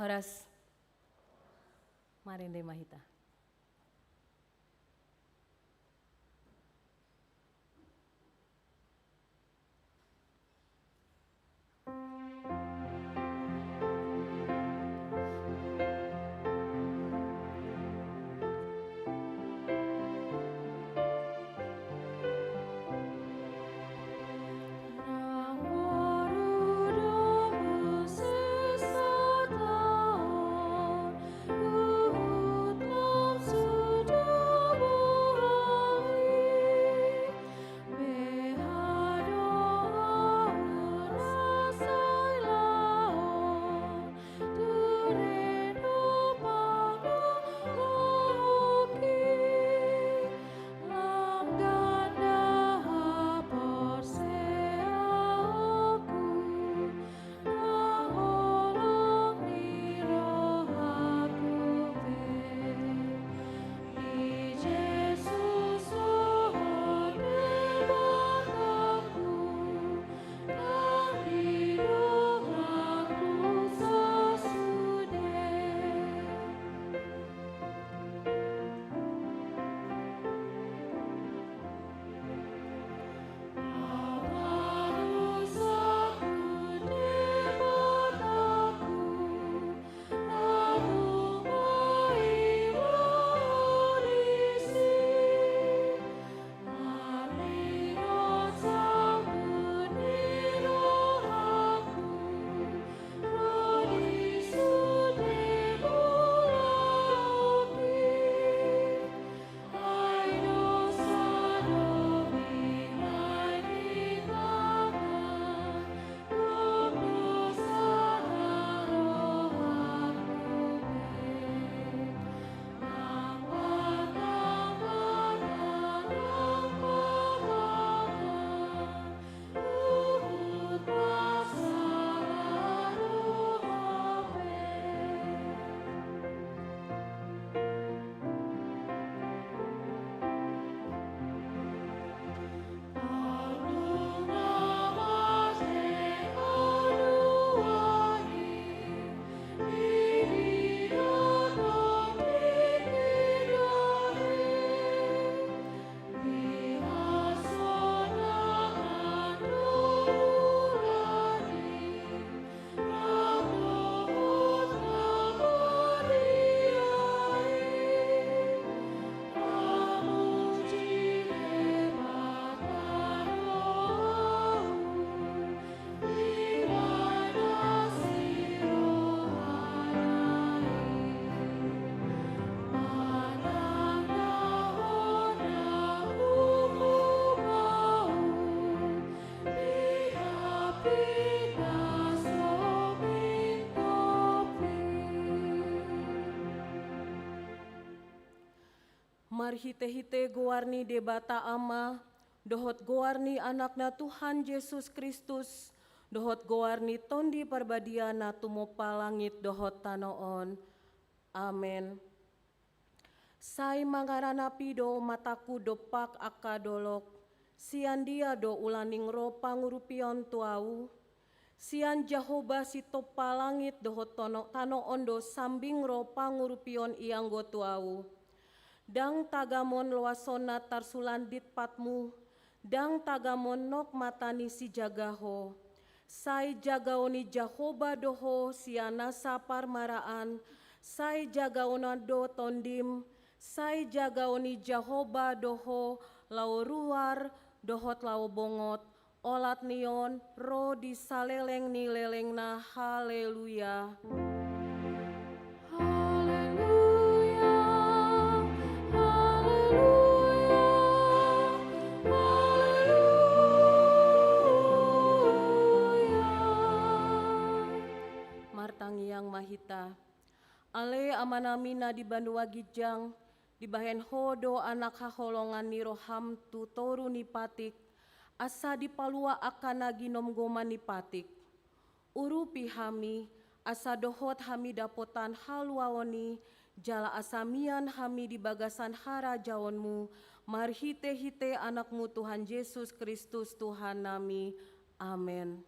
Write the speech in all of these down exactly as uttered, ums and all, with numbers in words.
Horas. Marende ma hita. Marhitehite goar ni Debata Ama, dohot goar ni Anakna Tuhan Jesus Kristus, dohot goar ni Tondi Parbadia na tumompa langit dohot tano on. Amen. Sai mangaranapi do matangku dompak angka dolok, sian dia do ulaning ro pangurupion tu ahu? Sian Jahowa sitompa langit dohot tono-, tano on do sambing ro pangurupion i anggo tu ahu. Ndang tagamon loasonna tarsulandit patmu, ndang tagamon nok mata ni sijaga ho. Sai jagaon ni Jahowa do ho sian nasa parmaraan, sai jagaonna do tondim, sai jagaon ni Jahowa do ho laho ruar dohot laho bongot, olat ni on ro di saleleng ni lelengna. Haleluya. Haleluya, haleluya, haleluya. Martangiang ma hita. Ale Amanami na di banua ginjang, dibahen Ho do anak haholongan ni roham tu toru ni patik, asa dipalua angka na ginomgoman ni patik. Urupi hami, asa dohot hami dapotan haluaon i, jala asa mian hami di bagasan harajaonmu, marhitehite Anakmu Tuhan Jesus Kristus Tuhannami. Amen.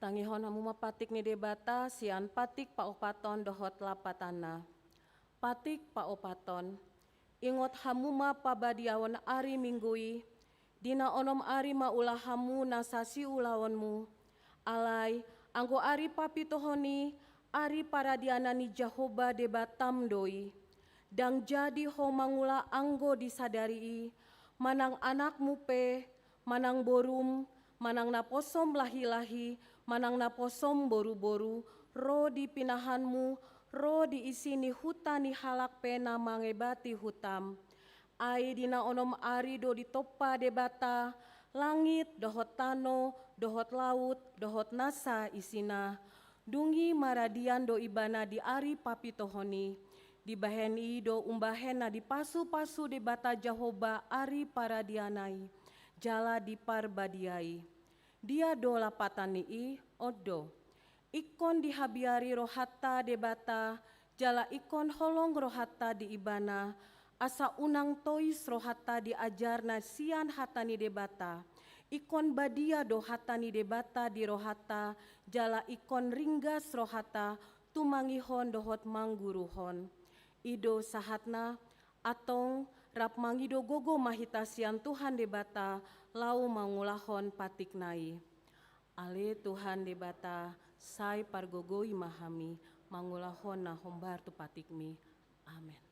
Tangihon hamu ma patik ni Debata sian patik paopathon dohot lapatanna. Patik paopathon. Ingot hamu ma pabadiaon ari Minggu i, di na onom ari ma ula hamu nasa siulaonmu. Alai, anggo ari papitohon i, ari paradiana ni Jahowa Debatam do i. Ndang jadi ho mangula anggo di sadari i, manang anakmu pe, manang borum, manang naposom lahilahi, manang naposom boruboru, ro di pinahanmu, ro di isi ni huta ni halak pe na mangebati hutam. Ai di na onom ari do ditompa Debata langit dohot tano dohot laut dohot nasa isina. Dung i maradian do ibana di ari papitohon i. Dibahen i do umbahen na dipasupasu Debata Jahowa ari paradiana i, jala diparbadiai. Dia do lapatan ni i? On do. Ingkon dihabiari rohanta Debata, jala ingkon holong rohanta di Ibana, asa unang tois rohanta di ajar na sian hata ni Debata. Ingkon badia do hata ni Debata di rohanta, jala ingkon ringgas rohanta tumangihon dohot mangguruhon. I do sahatna. Antong, rap mangido gogo ma hita sian Tuhan Debata, laho mangulahon patikna i. Ale Tuhan Debata, sai pargogoi ma hami, mangulahon na hombar tu patikmi. Amen.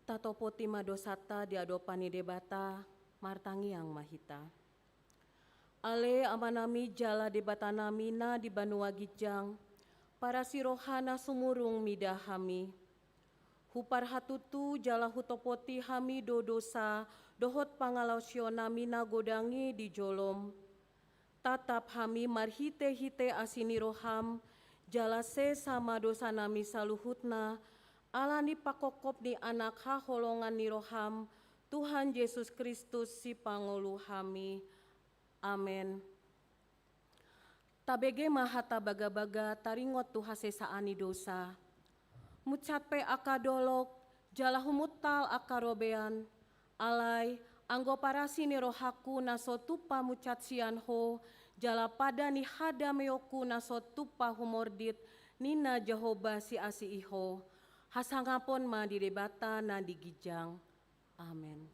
Tatopoti ma dosanta di adopan ni Debata, martangiang ma hita. Ale Amanami jala Debatanami na di banua ginjang, parasi roha na sumurung mida hami. Huparhatutu jala hutopoti hami do dosa dohot pangalaosionami na godang i di jolom. Tatap hami marhitehite asi ni roham, jala sesa ma dosanami saluhutna, ala ni pangkophop ni Anak haholongan ni roham, Tuhan Jesus Kristus Sipangolu hami. Amen. Tabege ma hata bagabaga taringot tu hasesaan ni dosa. Munsat pe angka dolok, jala humuntal angka robean. Alai, anggo parasi ni rohangku na so tumpa munsat sian Ho, jala pada ni hadameonku na so tumpa humordit, ninna Jahowa siasi i Ho. Hasangapon ma di Debata na di ginjang. Amen.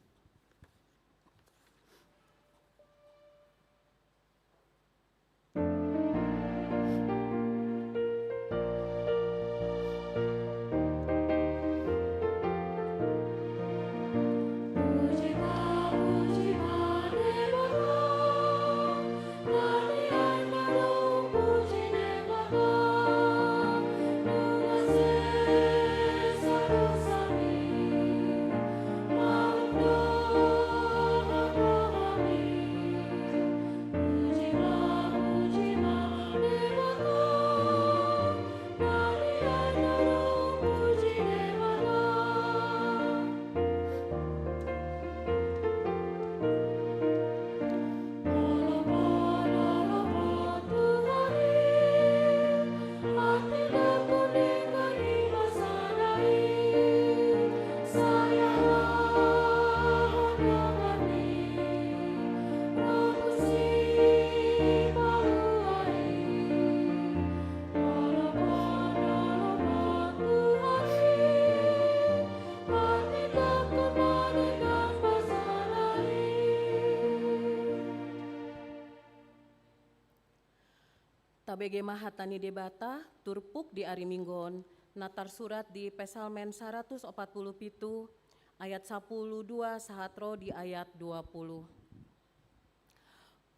Tabege ma hata ni Debata, turpuk di ari Minggu on, na tarsurat di Psalmen saratus opat pulu pitu, ayat sapulu dua sahat ro di ayat dua pulu.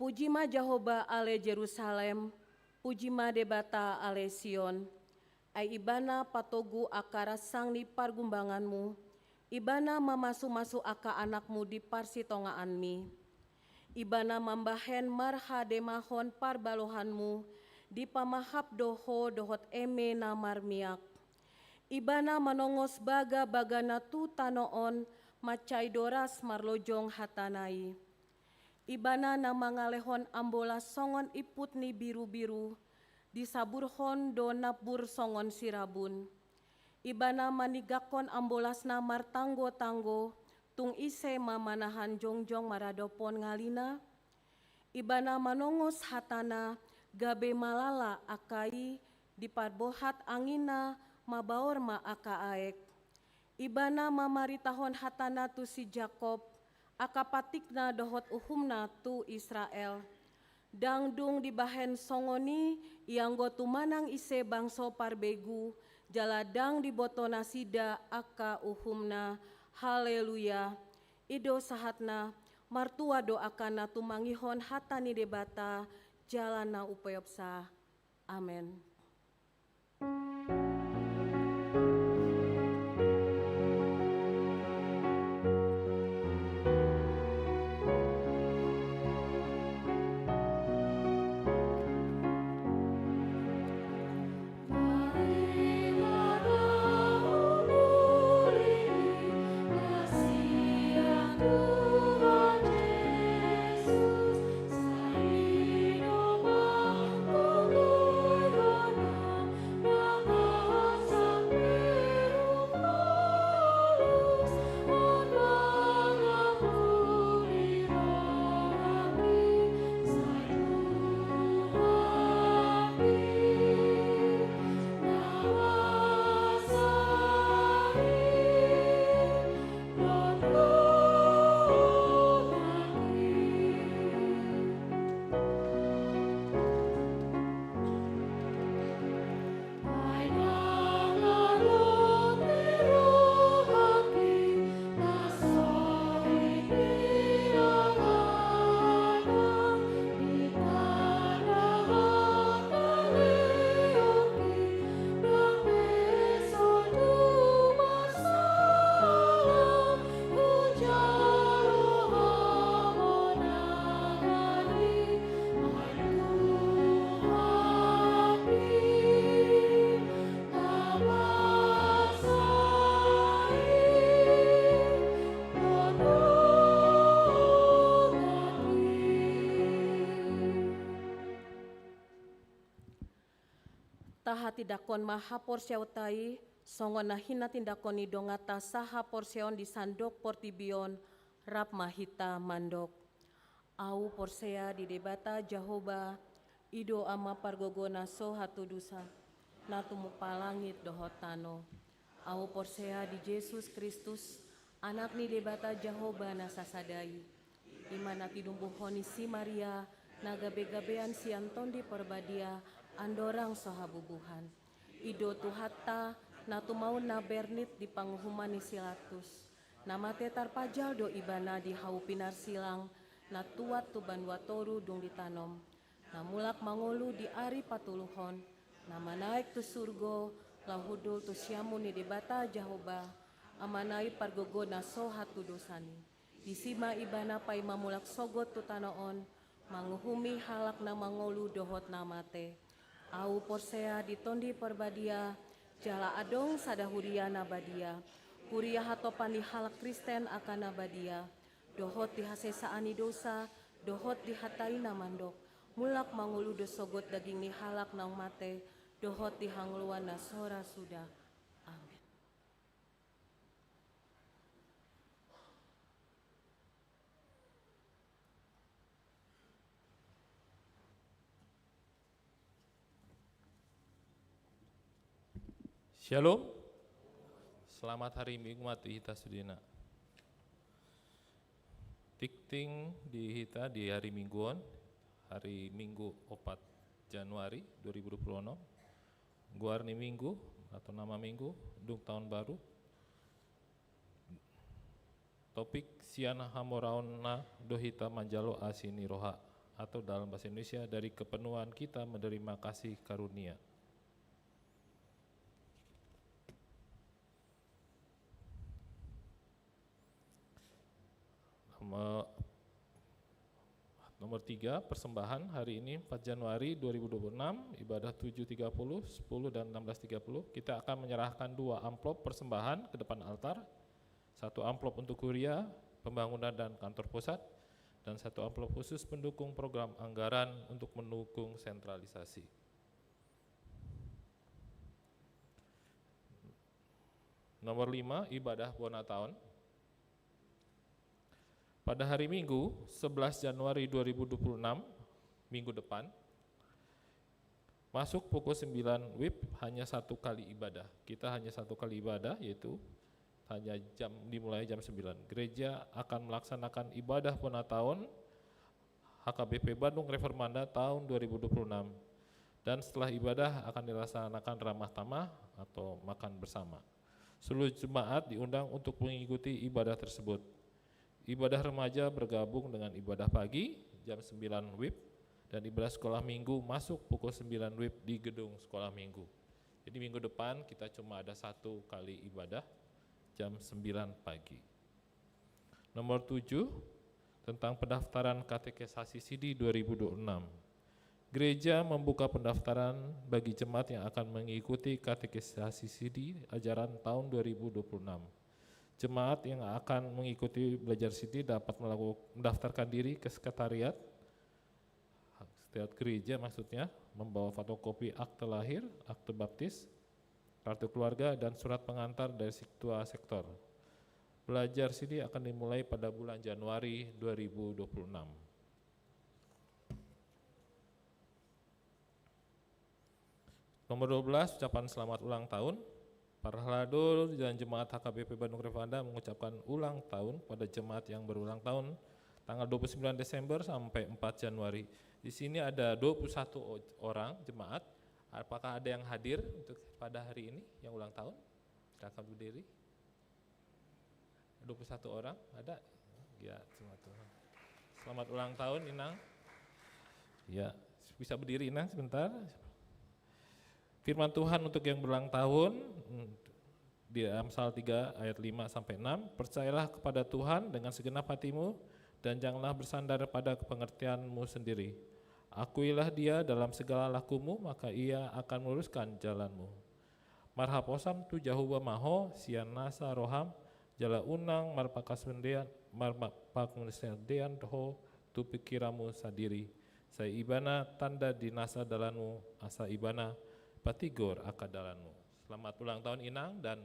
Puji ma Jahowa ale Jerusalem, puji ma Debata ale Sion. Ai Ibana patogu angka ransang ni pargumbanganmu, Ibana mamasumasu angka anakmu di parsitongaanmi. Ibana mambahen marhademahon parbalohanmu, dipamahap do ho dohot eme na marmiak. Ibana manongos bagabaga na tu tano on, mansai doras marlojong hatana i. Ibana na mangalehon ambolas songon imput ni birubiru, disaburhon do nambur songon sirabun. Ibana maninggakkon ambolasna martanggotanggo, tung ise ma manahan jongjong maradophon ngalina? Ibana manongos hatana, gabe malala angka i, diparbohat anginna, mabaor ma angka aek. Ibana mamaritahon hatana tu si Jakob, angka patikna dohot uhumna tu Israel. Ndang dung dibahen songon i, ianggo tumanang ise bangso parbegu, jala ndang diboto nasida angka uhumna. Haleluya. I do sahatna, martua do angka na tumangihon hata ni Debata, jala na upeopsa. Amen. Tahatindanghon ma haporseaonta i, songon na hinatindanghon ni donganta sahaporseaon di sandok portibi on, rap ma hita mandok. Ahu porsea di Debata Jahowa, i do Ama pargogo na so hatudosan, na tumompa langit dohot tano. Ahu porsea di Jesus Kristus, Anak ni Debata Jahowa na sasada i. I ma na tinumbuhon ni si Maria, na gabegabean sian Tondi Parbadia, andorang so habubuhan. I do Tuhanta, na tumaon na bernit di panguhuman ni si Latus. Na mate tarpajal do Ibana di hau pinarsilang, na tuat tu banua toru dung ditanom. Na mulak mangolu di ari patoluhon, na manaek tu surgo, laho hundul tu siamun ni Debata Jahowa, Amana i pargogo na so hatudosan i. Disi ma Ibana paima mulak sogot tu tano on, manguhumi halak na mangolu dohot na mate. Ahu porsea di Tondi Parbadia, jala adong sada huria na badia, huria hatopan ni halak Kristen angka na badia, dohot di hasesaan ni dosa, dohot di hata i na mandok, mulak mangolu do sogot daging ni halak naung mate, dohot di hangoluan na so ra suda. Amen. Shalom. Selamat hari Minggu ma tu hita sudena. Tingting di hita di hari Minggu on, hari Minggu opat Januari dua ribu dua puluh enam. Goar ni minggu atau nama minggu, dung taon baru. Topik sian hamoraonna do hita manjalo asi ni roha, atau dalam bahasa Indonesia, dari kepenuhan kita menerima kasih karunia. Nomor, nomor tiga, persembahan hari ini empat Januari dua ribu dua puluh enam, ibadah tujuh tiga puluh, sepuluh dan enam belas tiga puluh. Kita akan menyerahkan dua amplop persembahan ke depan altar. Satu amplop untuk kuria, pembangunan dan kantor pusat, dan satu amplop khusus pendukung program anggaran untuk mendukung sentralisasi. Nomor lima, ibadah bona taon. Pada hari Minggu, sebelas Januari dua ribu dua puluh enam, minggu depan, masuk pukul sembilan wib hanya satu kali ibadah. Kita hanya satu kali ibadah, yaitu hanya jam, dimulai jam sembilan. Gereja akan melaksanakan ibadah bona taon H K B P Bandung Reformanda tahun dua ribu dua puluh enam. Dan setelah ibadah akan dilaksanakan ramah tamah atau makan bersama. Seluruh jemaat diundang untuk mengikuti ibadah tersebut. Ibadah remaja bergabung dengan ibadah pagi jam sembilan wib dan ibadah sekolah minggu masuk pukul sembilan wib di gedung sekolah minggu. Jadi minggu depan kita cuma ada satu kali ibadah jam sembilan pagi. Nomor tujuh, tentang pendaftaran katekisasi sidi dua ribu dua puluh enam. Gereja membuka pendaftaran bagi jemaat yang akan mengikuti katekisasi sidi ajaran tahun dua ribu dua puluh enam. Jemaat yang akan mengikuti belajar sidi dapat melaku-, mendaftarkan diri ke sekretariat, sekretariat gereja maksudnya, membawa fotokopi akte lahir, akte baptis, kartu keluarga, dan surat pengantar dari ketua sektor. Belajar sidi akan dimulai pada bulan Januari dua ribu dua puluh enam. Nomor dua belas, ucapan selamat ulang tahun. Para halado dan jemaat H K B P Bandung Reformanda mengucapkan ulang tahun pada jemaat yang berulang tahun tanggal dua puluh sembilan Desember sampai empat Januari. Di sini ada dua puluh satu o-, orang jemaat. Apakah ada yang hadir untuk pada hari ini yang ulang tahun? Silakan berdiri. Dua puluh satu orang, ada? Ya, selamat ulang. Selamat ulang tahun, Inang. Ya, bisa berdiri, Inang, sebentar. Firman Tuhan untuk yang berulang tahun, mm, di Amsal tiga ayat lima sampai enam, "Percayalah kepada Tuhan dengan segenap hatimu, dan janganlah bersandar pada pengertianmu sendiri. Akuilah Dia dalam segala lakumu, maka Ia akan meluruskan jalanmu." Marhaposan tu Jahowa ma ho sian nasa roham, jala unang marpangkasondean, marpangkasondean ho tu pingkiranmu sandiri. Sai Ibana tanda di nasa dalanmu, asa Ibana patigor angka dalanmu. Selamat ulang tahun, Inang, dan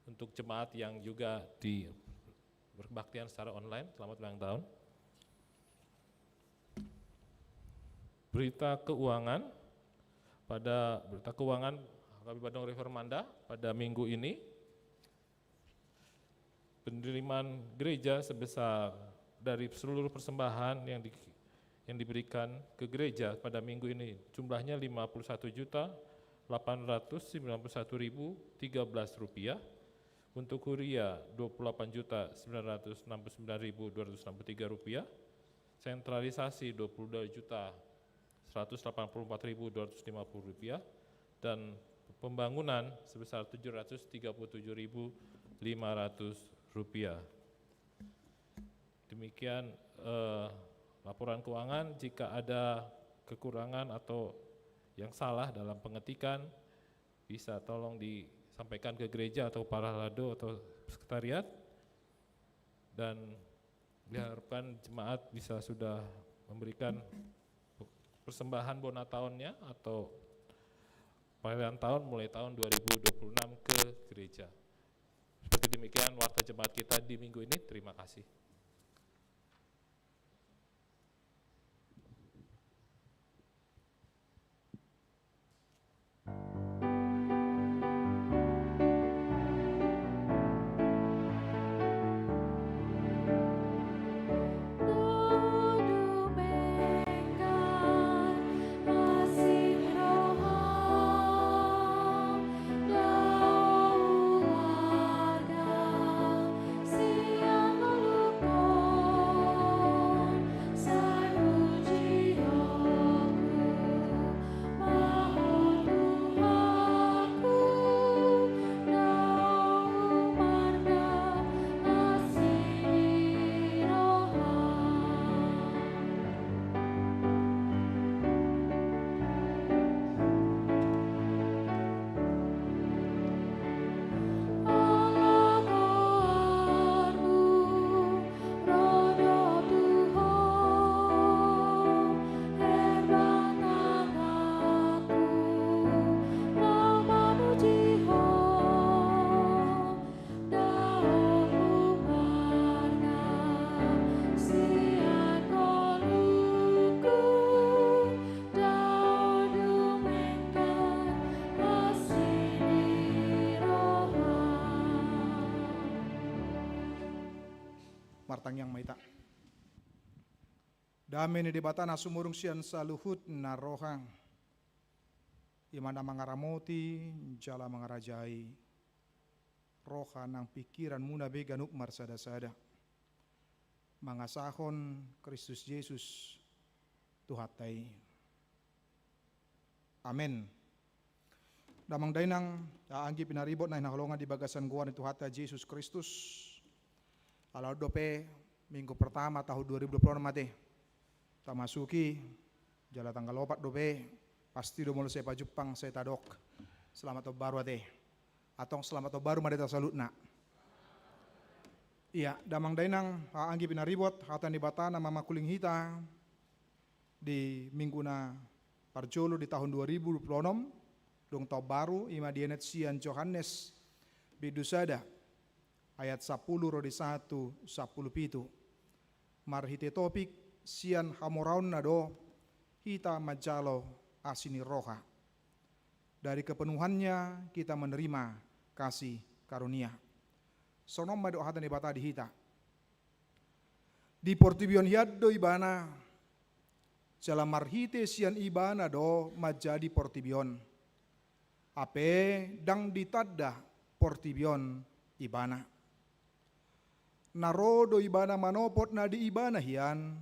untuk jemaat yang juga di berbaktian secara online, selamat ulang tahun. Berita keuangan, pada berita keuangan H K B P Bandung Reformanda pada minggu ini, penerimaan gereja sebesar dari seluruh persembahan yang di-, yang diberikan ke gereja pada minggu ini jumlahnya lima puluh satu juta delapan ratus sembilan puluh satu ribu tiga belas rupiah, untuk kuria dua puluh delapan juta sembilan ratus enam puluh sembilan ribu dua ratus enam puluh tiga rupiah, sentralisasi dua puluh dua juta seratus delapan puluh empat ribu dua ratus lima puluh rupiah, dan pembangunan sebesar tujuh ratus tiga puluh tujuh ribu lima ratus rupiah. Demikian, eh, laporan keuangan. Jika ada kekurangan atau yang salah dalam pengetikan, bisa tolong disampaikan ke gereja atau para halado atau sekretariat. Dan diharapkan jemaat bisa sudah memberikan persembahan bona taonnya atau pelayanan taon mulai tahun dua ribu dua puluh enam ke gereja. Seperti demikian warta jemaat kita di minggu ini. Terima kasih. Tangiang ma hita. Dame ni Debata na sumurung sian saluhutna roha, i ma na mangaramoti jala mangarajai roha nang pingkiranmuna be ganup marsadasada, mangasahon Kristus Jesus Tuhanta i. Amen. Damang dainang, anggi pinaribot na hinaholongan di bagasan goar ni Tuhanta Jesus Kristus. Ala on dope minggu pertama tahun dua ribu dua puluh enam ate tamasuki, jala tanggal opat dope, pasti do molo sai pajumpang sai tadok selamat tahun baru ate. Antong selamat tahun baru ma di hita saluhutna. Ia, damang dainang, anggi pinaribot, hata ni Debata na mamakuling hita di minggu na parjolo di tahun dua ribu dua puluh enam, dung tahun baru, i ma dienet sian Johannes bindu sada ayat sapuluh ro di sahat tu sapuluh pitu. Marhite topik sian hamoraonna do hita manjalo asi ni roha. Dari kepenuhannya kita menerima kasih karunia. Songon on ma didok hata ni Debata di hita. Di portibi on hian do ibana, jala marhite sian ibana do manjadi portibi on. Hape ndang ditanda portibi on ibana. Na ro do ibana manopot na di ibana hian,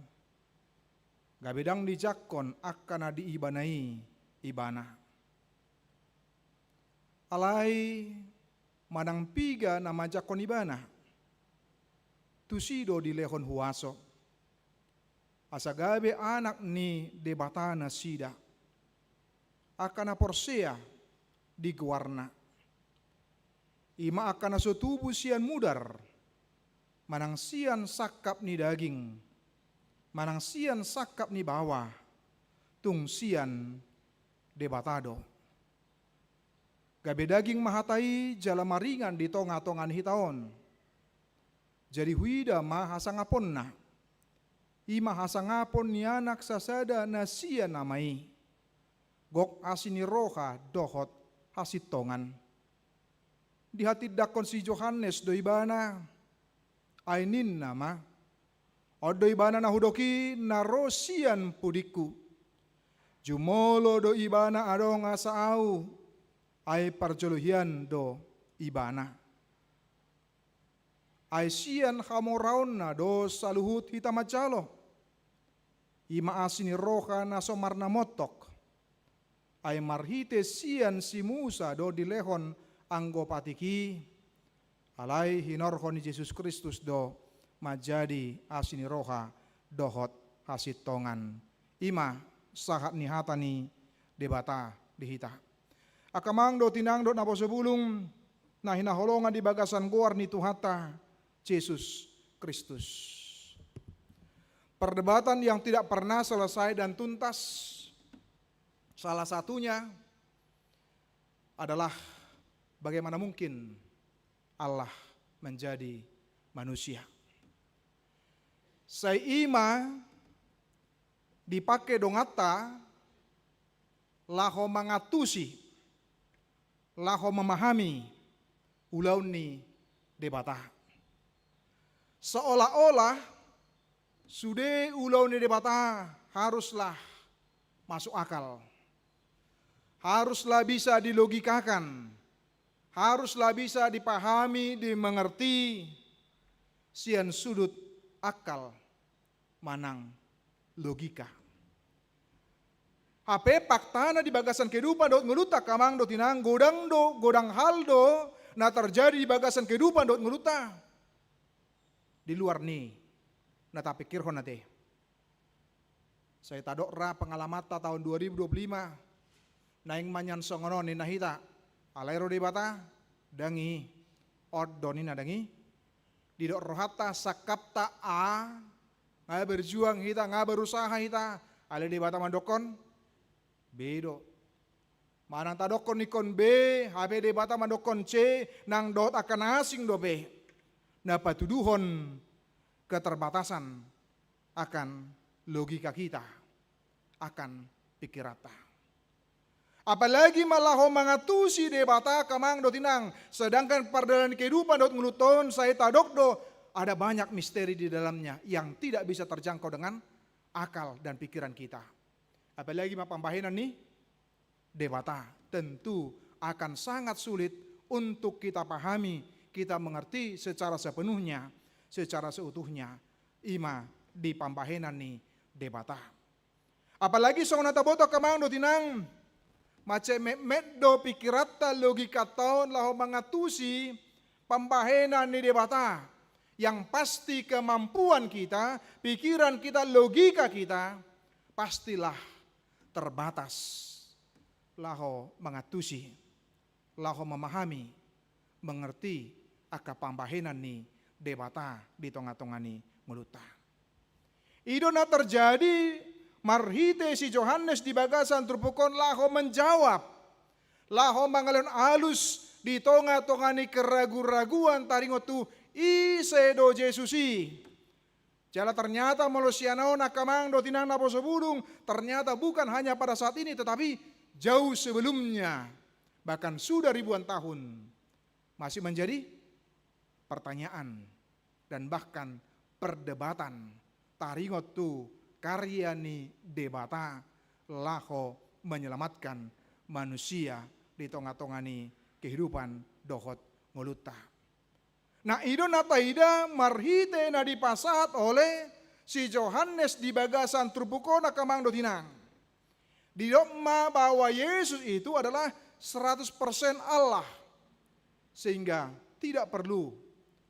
gabe ndang dijangkon angka na di ibana i ibana. Alai manang piga na manjangkon ibana, tusi do dilehon huaso, asa gabe anak ni Debata nasida, angka na porsea di goarna. I ma angka na so tubu sian mudar, manang sian sangkap ni daging, manang sian sangkap ni baoa, tung sian Debata do. Gabe daging ma hata i jala maringan di tongatonga ni hita on. Jadi huida ma hasangaponna. I ma hasangapon ni Anak sasada na sian Ama i. Gok asi ni roha dohot hasintongan. Dihatindangkon si Johannes do ibana, ai ninna ma, on do ibana na hudok i na ro sian pudingku. Jumolo do ibana adong asa ahu, ai parjolo hian do ibana. Ai sian hamoraonna do saluhut hita manjalo. I ma asi ni roha na so marnamontok. Ai marhite sian si Musa do dilehon anggo patik i, alai hinorhon ni Jesus Kristus do manjadi asi ni roha dohot hasintongan. I ma sahat ni hata ni Debata di hita. Angka amang dohot inang dohot naposo bulung na hinaholongan di bagasan goar ni Tuhanta Jesus Kristus. Perdebatan yang tidak pernah selesai dan tuntas, salah satunya adalah bagaimana mungkin Allah menjadi manusia. Sai i ma dipake donganta laho mangantusi, laho memahami ulaon ni Debata. Seolah-olah sude ulaon ni Debata haruslah masuk akal. Haruslah bisa dilogikakan. Haruslah bisa dipahami, dimengerti sian sudut akal manang logika. Hape faktana di bagasan kehidupan dohot ngolunta angka amang dohot inang, godang do, godang hal do na terjadi di bagasan kehidupan dohot ngolunta di luar ni na tapikirhon ate. Sai tadok ra pengalamanta tahun dua ribu dua puluh lima, naeng ma nian songon on ninna hita, alai ro Debata, ndang i, on do ninna ndang i. Didok rohanta sangkapta A, nga berjuang hita, nga berusaha hita, alai Debata mandokkon B do. Manang tadokkon ingkon B, hape Debata mandokkon C, nang dohot angka na asing dope na patuduhon keterbatasan akan logika kita, akan pikiranta. Apalagi ma laho mangantusi Debata angka amang dohot inang, sedangkan pardalanan kehidupan dohot ngolunta on sai tadok do Ada banyak misteri di dalamnya yang tidak bisa terjangkau dengan akal dan pikiran kita. Apalagi ma pambahenan ni Debata, tentu akan sangat sulit untuk kita pahami, kita mengerti secara sepenuhnya, secara seutuhnya, i ma di pambahenan ni Debata. Apalagi songon na taboto, angka amang dohot inang, mansai metmet do pikiranta, logikanta on laho mangantusi pambahenan ni Debata, yang pasti kemampuan kita, pikiran kita, logika kita pastilah terbatas laho mangantusi, laho memahami, mengerti angka pambahenan ni Debata di tonga-tonga ni ngolunta. I do na terjadi marhite si Johannes di bagasan turpuk on laho menjawab, laho mangalehon alus di tonga-tonga ni keragu-raguan taringot tu ise do Jesus i. Jala ternyata molo sian on, angka amang dohot inang naposobulung, ternyata bukan hanya pada saat ini, tetapi jauh sebelumnya, bahkan sudah ribuan tahun, masih menjadi pertanyaan dan bahkan perdebatan taringot tu karya ni Debata laho menyelamatkan manusia di tonga-tonga ni kehidupan dohot ngolunta. Nah, i do na taida marhite na dipasahat oleh si Johannes di bagasan turpuk on, angka amang dohot inang. Didok ma bahwa Yesus itu adalah seratus persen Allah, sehingga tidak perlu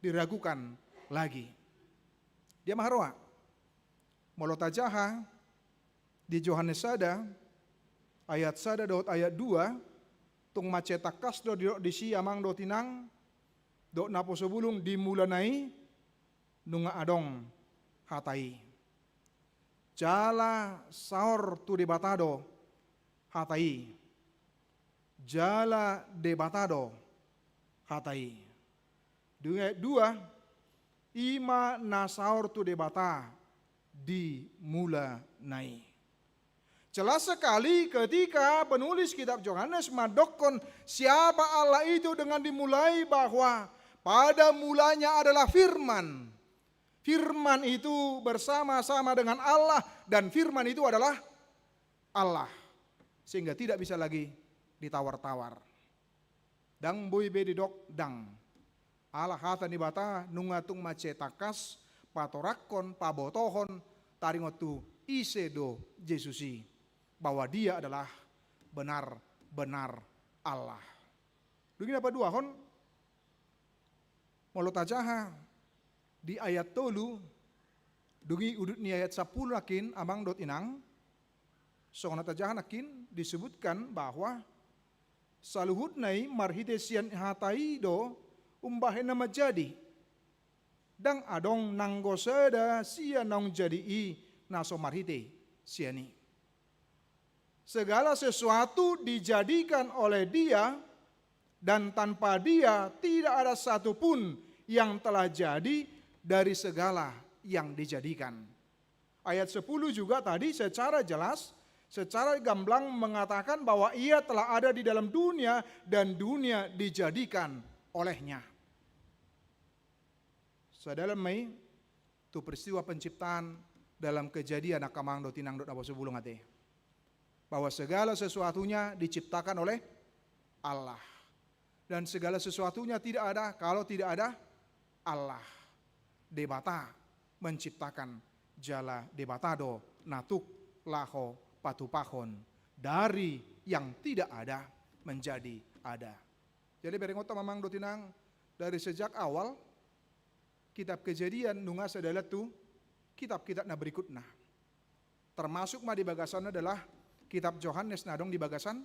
diragukan lagi. Dia maharoa. Molo tajaha di Johannes sada, ayat sada dohot ayat dua, tung mansai tangkas do didok disi, amang dohot inang, dohot naposobulung, di mulana i nunga adong Hata i. Jala saor tu Debata do Hata i. Jala Debata do Hata i. Dung ayat dua, i ma na saor tu Debata di mulana i. Jelas sekali ketika penulis kitab Johannes mandokkon siapa Allah itu dengan dimulai bahwa pada mulanya adalah Firman. Firman itu bersama-sama dengan Allah dan Firman itu adalah Allah. Sehingga tidak bisa lagi ditawar-tawar. Ndang boi be didok ndang. Ala hata ni Debata nunga tung mansai tangkas patorangkon, pabotohon taringot tu ise do Jesus i, bahwa Dia adalah benar-benar Allah. Dung i na paduahon, molo tajaha di ayat tolu, dung i udut ni ayat sampulu nangkin, amang dohot inang, songon na tajaha nangkin disebutkan bahwa saluhutna i marhite sian Hata i do umbahen na manjadi. Ndang adong nanggo sada sian naung jadi i na so marhite sian i. Segala sesuatu dijadikan oleh Dia, dan tanpa Dia tidak ada satu pun yang telah jadi dari segala yang dijadikan. Ayat sepuluh juga tadi secara jelas, secara gamblang mengatakan bahwa Ia telah ada di dalam dunia dan dunia dijadikan oleh-Nya. Sadalan ma i tu peristiwa penciptaan dalam Kejadian, angka amang dohot inang dohot naposobulung ate. Bahwa segala sesuatunya diciptakan oleh Allah. Dan segala sesuatunya tidak ada kalau tidak ada Allah. Debata menciptakan, jala Debata do na tuk laho patupahon dari yang tidak ada menjadi ada. Jadi berengonta ma amang dohot inang, dari sejak awal kitab Kejadian nunga sadalan tu kitab-kitab na berikutna. Termasuk ma di bagasanna adalah kitab Johannes na adong di bagasan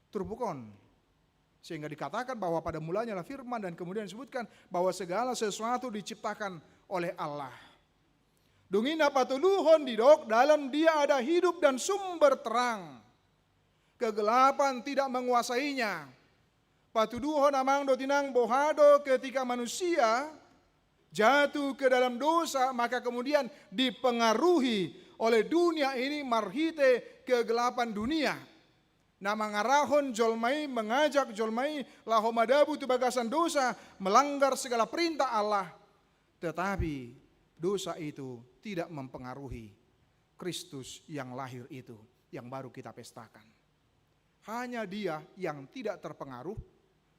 turpuk on. Sehingga dikatakan bahwa pada mulanya adalah Firman, dan kemudian disebutkan bahwa segala sesuatu diciptakan oleh Allah. Dung i na patoluhon didok, dalam Dia ada hidup dan sumber terang. Kegelapan tidak menguasainya. Patuduhon amang dohot inang, boha do ketika manusia jatuh ke dalam dosa, maka kemudian dipengaruhi oleh dunia ini marhite kegelapan dunia. Na mangarahon jolma i, mengajak jolma i laho madabu tu bagasan dosa, melanggar segala perintah Allah. Tetapi dosa itu tidak mempengaruhi Kristus yang lahir itu, yang baru kita pestakan. Hanya Dia yang tidak terpengaruh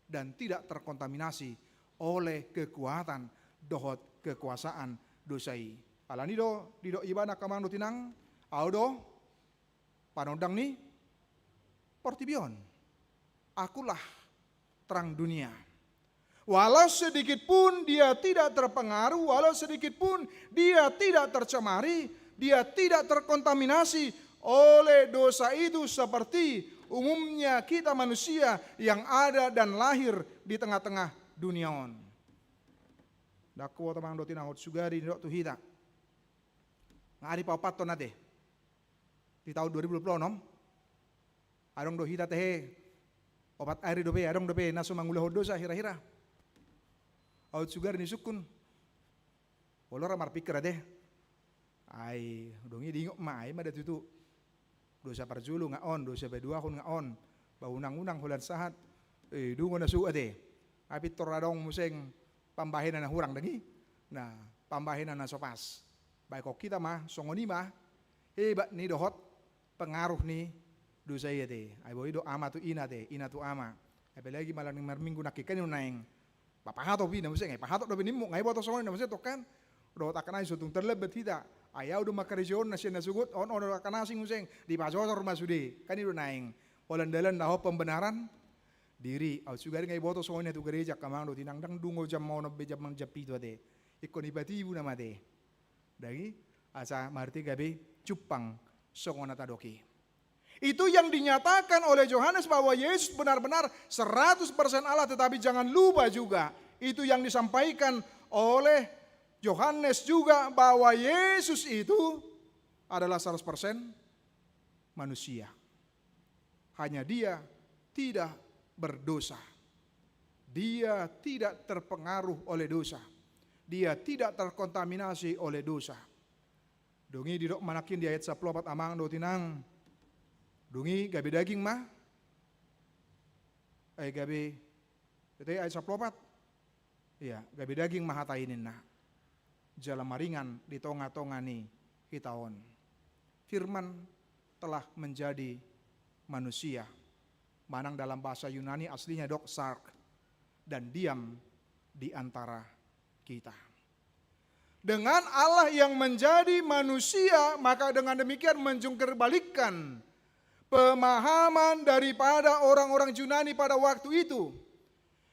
dan tidak terkontaminasi oleh kekuatan dohot kekuasaan dosa i. Alani do didok Ibana, angka amang dohot inang, Au do panondang ni portibi on. Akulah terang dunia. Walau sedikit pun dia tidak terpengaruh, walau sedikit pun dia tidak tercemari, dia tidak terkontaminasi oleh dosa itu seperti umumnya kita manusia yang ada dan lahir di tengah-tengah dunia on. Ndang huboto, amang dohot inang, hot sugari nidok tu hita. Nga dipaopathon ate. Di taon dua ribu dua puluh enam, adong do hita tehe, opat ari dope, adong dope na so mangulahon dosa hira-hira. Au sugari ni sungkun. Olo ra marpingkir ate. Ai dung i diingot ma, ai ma da tutu. Dosa parjolo nga on, dosa paduahon nga on. Ba unang-unang holan sahat, eh, dungo na suhut ate. Ai pintor adong muse pambahenan na hurang, ndang i? Nah, pambahenan na so pas. Baen hita ma songon i ma, hebat ni dohot pengaruh ni dosa i ate. Ai boi do ama tu ina ate, ina tu ama. Apalagi malam ni marminggu nangkin, kan i do naeng. Ba pahatop i na muse, nga pahatop dope nimmu, nga diboto songon i na muse tong kan. Dohot angka na asing, so tung tarlambat hita. Ai au do mangkarejo on na sian na sogot, on, on angka na asing muse, dipajojor ma sude. Kan i do naeng. Holan dalan dohot pembenaran diri. Au sugari nga diboto songon i na tu gareja, angka amang dohot inang, ndang dungo jam onom be jam, jam pitu ate. Ingkon dipatibu nama ate. Ndang i, asa marhite gabe jumpang songon na tadok i. Itu yang dinyatakan oleh Yohanes bahwa Yesus benar-benar seratus persen Allah, tetapi jangan lupa juga itu yang disampaikan oleh Yohanes juga, bahwa Yesus itu adalah seratus persen manusia. Hanya Dia tidak berdosa. Dia tidak terpengaruh oleh dosa. Dia tidak terkontaminasi oleh dosa. Dung i didok ma nangkin di ayat sampulu opat, amang dohot inang. Dung i gabe daging ma. Eh, gabe, ate, ayat sampulu opat. Ia, gabe daging ma hata i ninna, jala maringan di tonga-tonga ni hita on. Firman telah menjadi manusia. Manang dalam bahasa Yunani aslinya dok sarx, dan diam di antara kita. Dengan Allah yang menjadi manusia, maka dengan demikian menjungkirbalikkan pemahaman daripada orang-orang Yunani pada waktu itu.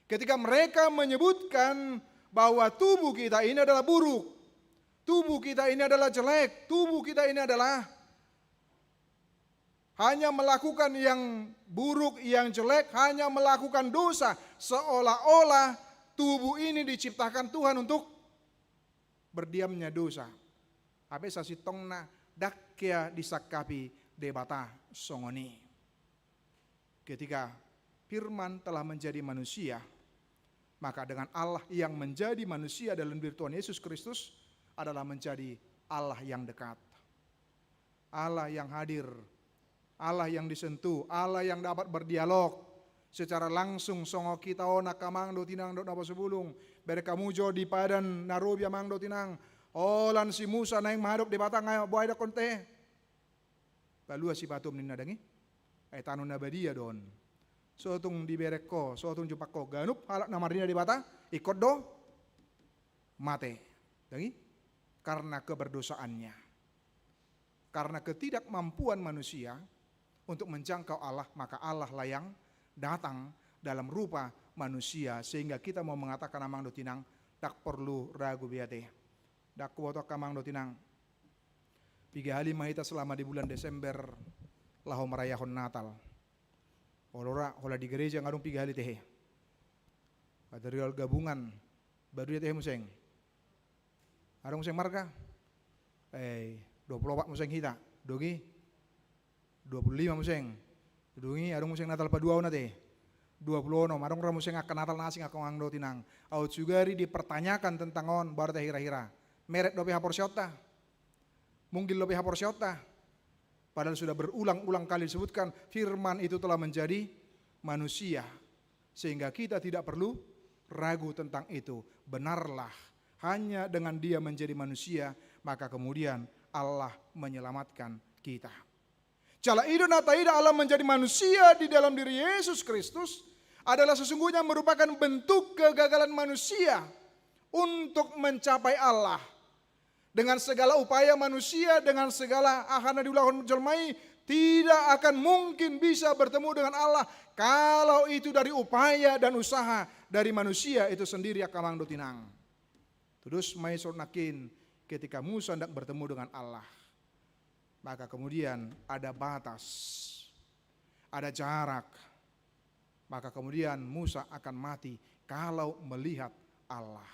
Ketika mereka menyebutkan bahwa tubuh kita ini adalah buruk, tubuh kita ini adalah jelek, tubuh kita ini adalah hanya melakukan yang buruk, yang jelek, hanya melakukan dosa, seolah-olah tubuh ini diciptakan Tuhan untuk berdiamnya dosa. Hape sasintongna ndang hea disangkapi Debata songon i. Ketika Firman telah menjadi manusia, maka dengan Allah yang menjadi manusia dalam diri Tuhan Yesus Kristus adalah menjadi Allah yang dekat. Allah yang hadir, Allah yang disentuh, Allah yang dapat berdialog secara langsung songon hita on, angka amang dohot inang dohot na poso bulung. Bereng hamu jo di Padan na Robi, amang dohot inang. Holan si Musa naeng mangadop Debata, nga boha didokkon ate? Palua sipatumu ninna, ndang i? Ai tano na badia do on. So tung dibereng ho, so tung jumpang ho ganup halak na marnida Debata, ingkon do mate. Ndang i? Karena keberdosaannya. Karena ketidakmampuan manusia untuk menjangkau Allah, maka Allah lah yang datang dalam rupa manusia, sehingga kita mau mengatakan, amang dohot inang, ndang porlu ragu be ate. Ndang huboto, angka amang dohot inang, piga hali ma hita selama di bulan Desember laho marayahon Natal? Olo ra, holan di gareja nga adong piga hali tehe. Patrial gabungan, baru dia tehe muse. Adong muse marga? Eh, dua puluh opat muse hita. Dung i dua puluh lima muse. Dung i adong muse Natal paduahon ate. Dua puluh onom, adong ra muse angka Natal na asing, angka amang dohot inang. Au sugari dipertanyakan tentang on, boha hira-hira. Meret dope haporseaonta? Munggil dope haporseaonta? Padahal sudah berulang-ulang kali disebutkan, Firman itu telah menjadi manusia. Sehingga kita tidak perlu ragu tentang itu. Benarlah, Hanya dengan Dia menjadi manusia, maka kemudian Allah menyelamatkan kita. Jala i do na taida, Allah menjadi manusia di dalam diri Yesus Kristus adalah sesungguhnya merupakan bentuk kegagalan manusia untuk mencapai Allah. Dengan segala upaya manusia, dengan segala aha na diulahon jolma i, tidak akan mungkin bisa bertemu dengan Allah kalau itu dari upaya dan usaha dari manusia itu sendiri, angka amang dohot inang. Tudos ma i songon nangkin, ketika Musa hendak bertemu dengan Allah, maka kemudian ada batas, ada jarak, maka kemudian Musa akan mati kalau melihat Allah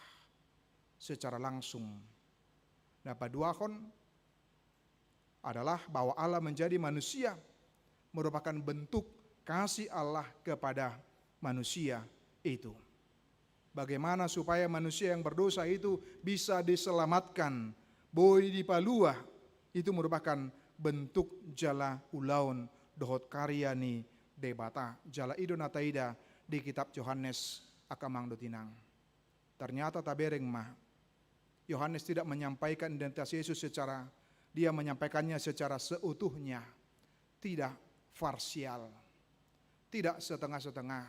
secara langsung. Na paduahon adalah bahwa Allah menjadi manusia merupakan bentuk kasih Allah kepada manusia itu. Bagaimana supaya manusia yang berdosa itu bisa diselamatkan, boi dipalua, itu merupakan bentuk jala ulaon dohot karya ni Debata. Jala i do na taida di kitab Johannes, angka amang dohot inang. Ternyata tabereng ma, Yohanes tidak menyampaikan identitas Yesus secara, dia menyampaikannya secara seutuhnya, tidak parsial, tidak setengah-setengah.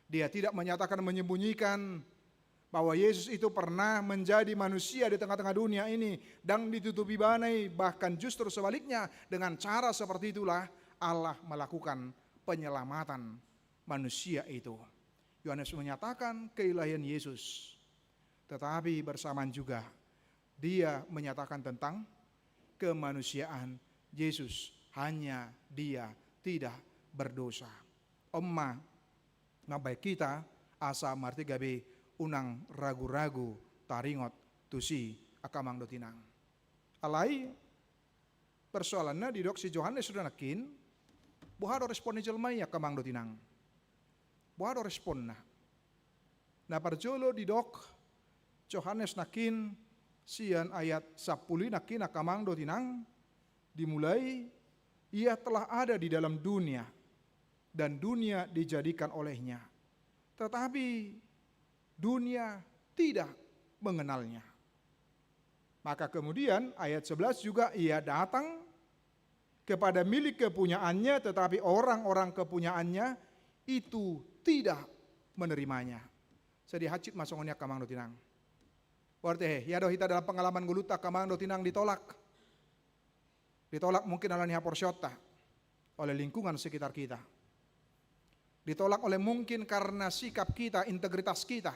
Dia tidak menyatakan, menyembunyikan bahwa Yesus itu pernah menjadi manusia di tengah-tengah dunia ini dan ditutupi ibana i, bahkan justru sebaliknya, dengan cara seperti itulah Allah melakukan penyelamatan manusia itu. Yohanes menyatakan keilahian Yesus, tetapi bersamaan juga dia menyatakan tentang kemanusiaan Yesus, hanya Dia tidak berdosa. On ma mambahen hita asa marhite gabe unang ragu-ragu taringot tusi, angka amang dohot inang. Alai persoalanna, didok si Johannes do nangkin, boha do respon ni jolma i, angka amang dohot inang? Boha do responna? Na parjolo didok Johannes nangkin sian ayat sampulu i nangkin, angka amang dohot inang, dimulai, "Ia telah ada di dalam dunia, dan dunia dijadikan olehnya, tetapi dunia tidak mengenalnya." Maka kemudian ayat sebelas juga, "Ia datang kepada milik kepunyaannya, tetapi orang-orang kepunyaannya itu tidak menerimanya." Sai hansit ma songon i, angka amang dohot inang. Berarti, he, ia do hita dalam pengalaman ngolunta, angka amang dohot inang, ditolak. Ditolak mungkin ala ni haporseaonta oleh lingkungan sekitar kita. Ditolak oleh, mungkin karena sikap kita, integritas kita.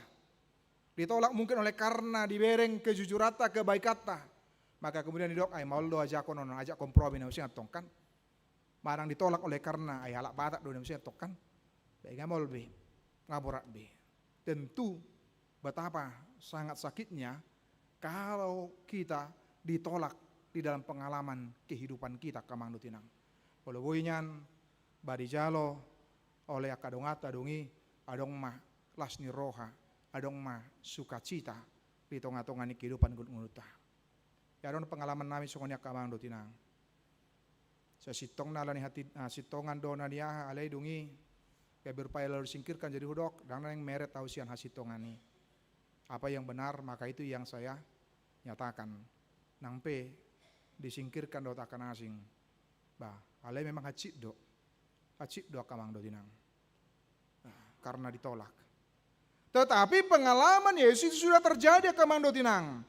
Ditolak mungkin oleh karena dibereng kejujuranta, kebaikanta. Maka kemudian didok, "Ai maol do ajakhon on, ajak kompromi na muse antong kan." Manang ditolak oleh karena, "Ai halak Batak do na muse antong kan." Baik, nga maol be, nga borat be. Tentu betapa sangat sakitnya kalau kita ditolak di dalam pengalaman kehidupan kita, angka amang dohot inang. Molo boi nian, ba dijalo oleh angka donganta dung i, adong ma las ni roha, adong ma sukacita di tonga-tonga ni kehidupan ngolunta. Ia adong pengalaman nami songon i, angka amang dohot inang. Sasintongna ala ni hati, ah, sintongan do na niaha, alai dung i gabe rupani lalu disingkirkan, jadi hudok, ndang naeng meret ahu sian hasintongan i. Apa yang benar, maka itu yang saya nyatakan. Nang pe disingkirkan dohot angka na asing, bah, alai memang hansit do. Hansit do, angka amang dohot inang. Nah, karena ditolak. Tetapi pengalaman Yesus itu sudah terjadi, angka amang dohot inang.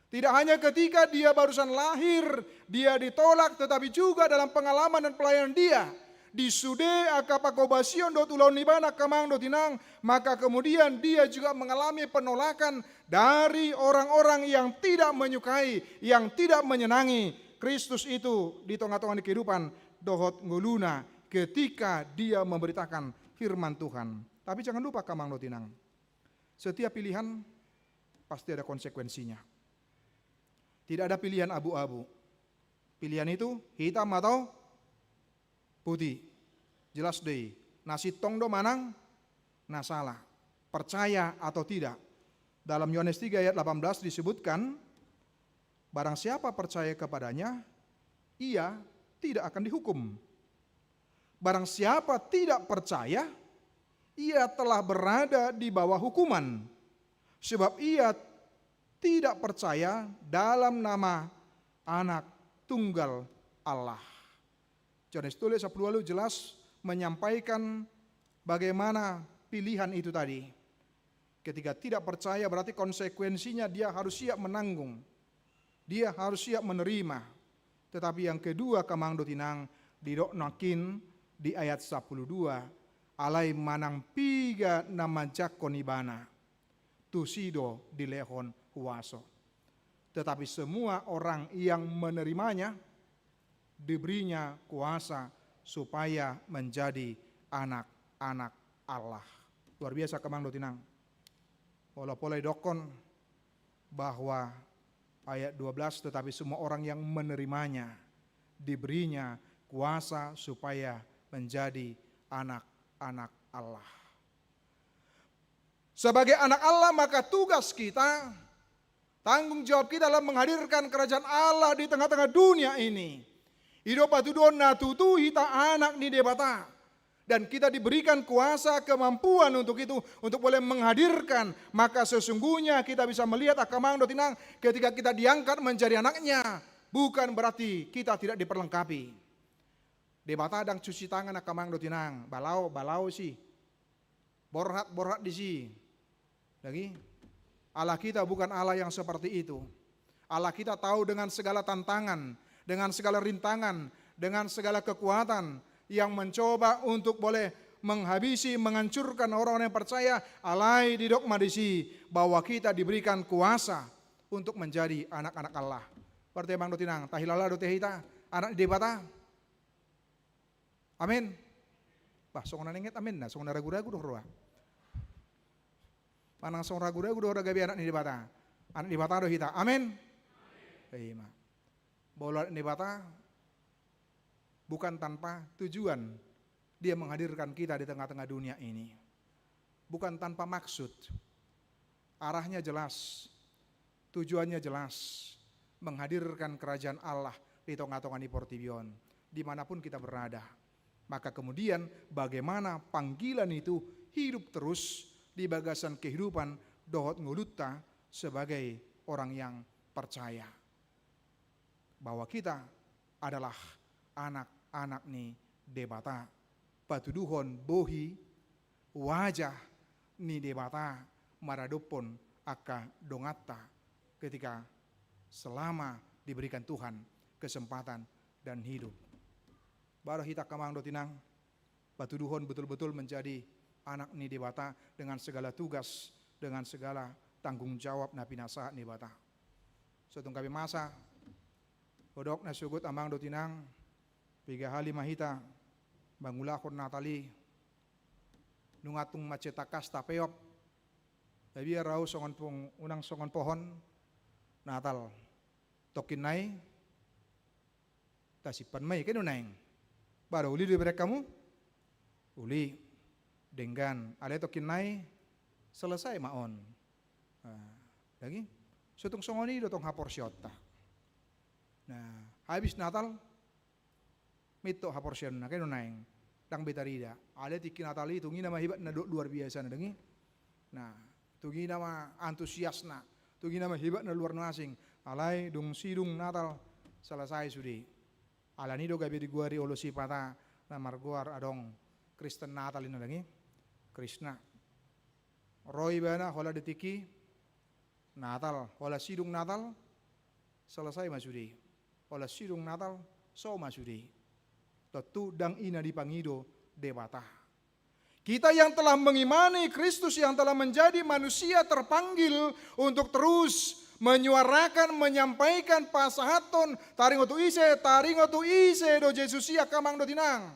Tidak hanya ketika dia barusan lahir, dia ditolak, tetapi juga dalam pengalaman dan pelayanan dia. Di sude angka pangkobasion dohot ulaon ni ibana, angka amang dohot inang, maka kemudian dia juga mengalami penolakan dari orang-orang yang tidak menyukai, yang tidak menyenangi Kristus itu di tengah-tengah ni kehidupan dohot ngoluna ketika dia memberitakan firman Tuhan. Tapi jangan lupa, angka amang dohot inang, setiap pilihan pasti ada konsekuensinya. Tidak ada pilihan abu-abu. Pilihan itu hitam atau putih. Jelas do i. Na sintong do manang na sala. Percaya atau tidak. Dalam Yohanes tiga ayat delapan belas disebutkan, "Barang siapa percaya kepadanya, ia tidak akan dihukum. Barang siapa tidak percaya, ia telah berada di bawah hukuman. Sebab ia tidak percaya dalam nama Anak Tunggal Allah. Johannes tulis sepuluh lalu jelas menyampaikan bagaimana pilihan itu tadi. Ketika tidak percaya, berarti konsekuensinya dia harus siap menanggung. Dia harus siap menerima. Tetapi yang kedua, angka amang dohot inang, didok nangkin di ayat sepuluh dua, alai manang piga na manjangkon ibana, tusi do dilehon huaso. Tetapi semua orang yang menerimanya, diberinya kuasa supaya menjadi anak-anak Allah. Luar biasa, angka amang dohot inang. Pola-pola didokkon bahwa ayat dua belas, tetapi semua orang yang menerimanya, diberinya kuasa supaya menjadi anak-anak Allah. Sebagai anak Allah, maka tugas kita, tanggung jawab kita adalah menghadirkan kerajaan Allah di tengah-tengah dunia ini. I do patuduhon na tutu hita anak ni Debata. Dan kita diberikan kuasa, kemampuan untuk itu, untuk boleh menghadirkan. Maka sesungguhnya kita bisa melihat, angka amang dohot inang, ketika kita diangkat menjadi anaknya, bukan berarti kita tidak diperlengkapi. Debata ndang cuci tangan, angka amang dohot inang, balao, balao disi. Borhat, borhat disi. Lagi, Allah kita bukan Allah yang seperti itu. Allah kita tahu dengan segala tantangan, dengan segala rintangan, dengan segala kekuatan yang mencoba untuk boleh menghabisi, menghancurkan orang-orang yang percaya. Alai didok ma disi bahwa kita diberikan kuasa untuk menjadi anak-anak Allah. Berarti, angka amang dohot inang, tahilala dope hita anak ni Debata? Amin. Bah, songon na ninget amin na, songon na ragu-ragu do roha. Manang songon ragu-ragu do roha gabe anak ni Debata? Anak ni Debata do hita. Amin. Ima. Bahwa anak ni Debata bukan tanpa tujuan dia menghadirkan kita di tengah-tengah dunia ini. Bukan tanpa maksud. Arahnya jelas, tujuannya jelas, menghadirkan kerajaan Allah di tonga-tonga ni portibi on, di mana pun kita berada. Maka kemudian bagaimana panggilan itu hidup terus di bagasan kehidupan dohot ngolunta sebagai orang yang percaya bahwa kita adalah anak-anak ni Debata. Patuduhon bohi, wajah ni Debata maradophon angka donganta ketika selama diberikan Tuhan kesempatan dan hidup. Baru hita, angka amang dohot inang, patuduhon betul-betul menjadi anak ni Debata dengan segala tugas, dengan segala tanggung jawab na pinasahat ni Debata. So tung gabe masa, hudok na sogot, amang dohot inang, piga hali ma hita mangulahon Natal i, nunga tung mansai tangkas tapeop. Gabe ia rau songon pung-, unang songon pohon Natal. Tongkin nai tasimpan ma i, kan i do naeng. Baru uli do ibereng hamu? Uli. Denggan. Alai tongkin nai selesai ma on. Nah, lagi. So tung songon i do tong haporseaonta. Nah, habis Natal, minto haporseaonna, kan i do naeng. Ndang be tarida. Alai tingki Natal i tung i nama hebatna dohot luar biasana, dang i? Nah, tung i nama antusiasna, tung i nama hebatna luar na asing. Alai dung sidung Natal, selesai sude. Alani do gabe digoari olo sipata na margoar adong Kristen Natal, inna, dang i? Krisna. Ro ibana holan di tingki Natal, holan sidung Natal, selesai ma sude. Holan sidung Natal, so ma sude. Tontu ndang i na dipangido Debata. Kita yang telah mengimani Kristus, yang telah menjadi manusia, terpanggil untuk terus menyuarakan, menyampaikan, pasahathon, taringot tu ise, taringot tu ise do Jesus i, angka amang dohot inang.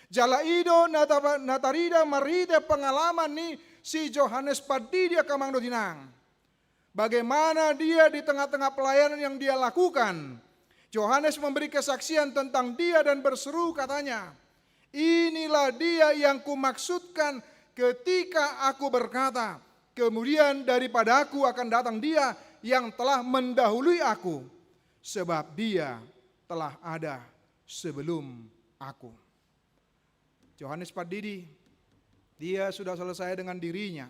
Jala i do na ta-, na tarida marhite pengalaman ni si Johannes Pandidi, angka amang dohot inang. Bagaimana dia di tengah-tengah pelayanan yang dia lakukan. Johannes memberi kesaksian tentang dia dan berseru katanya, "Inilah dia yang kumaksudkan ketika aku berkata, 'Kemudian daripada aku akan datang dia yang telah mendahului aku, sebab dia telah ada sebelum aku.'" Johannes Pandidi, dia sudah selesai dengan dirinya.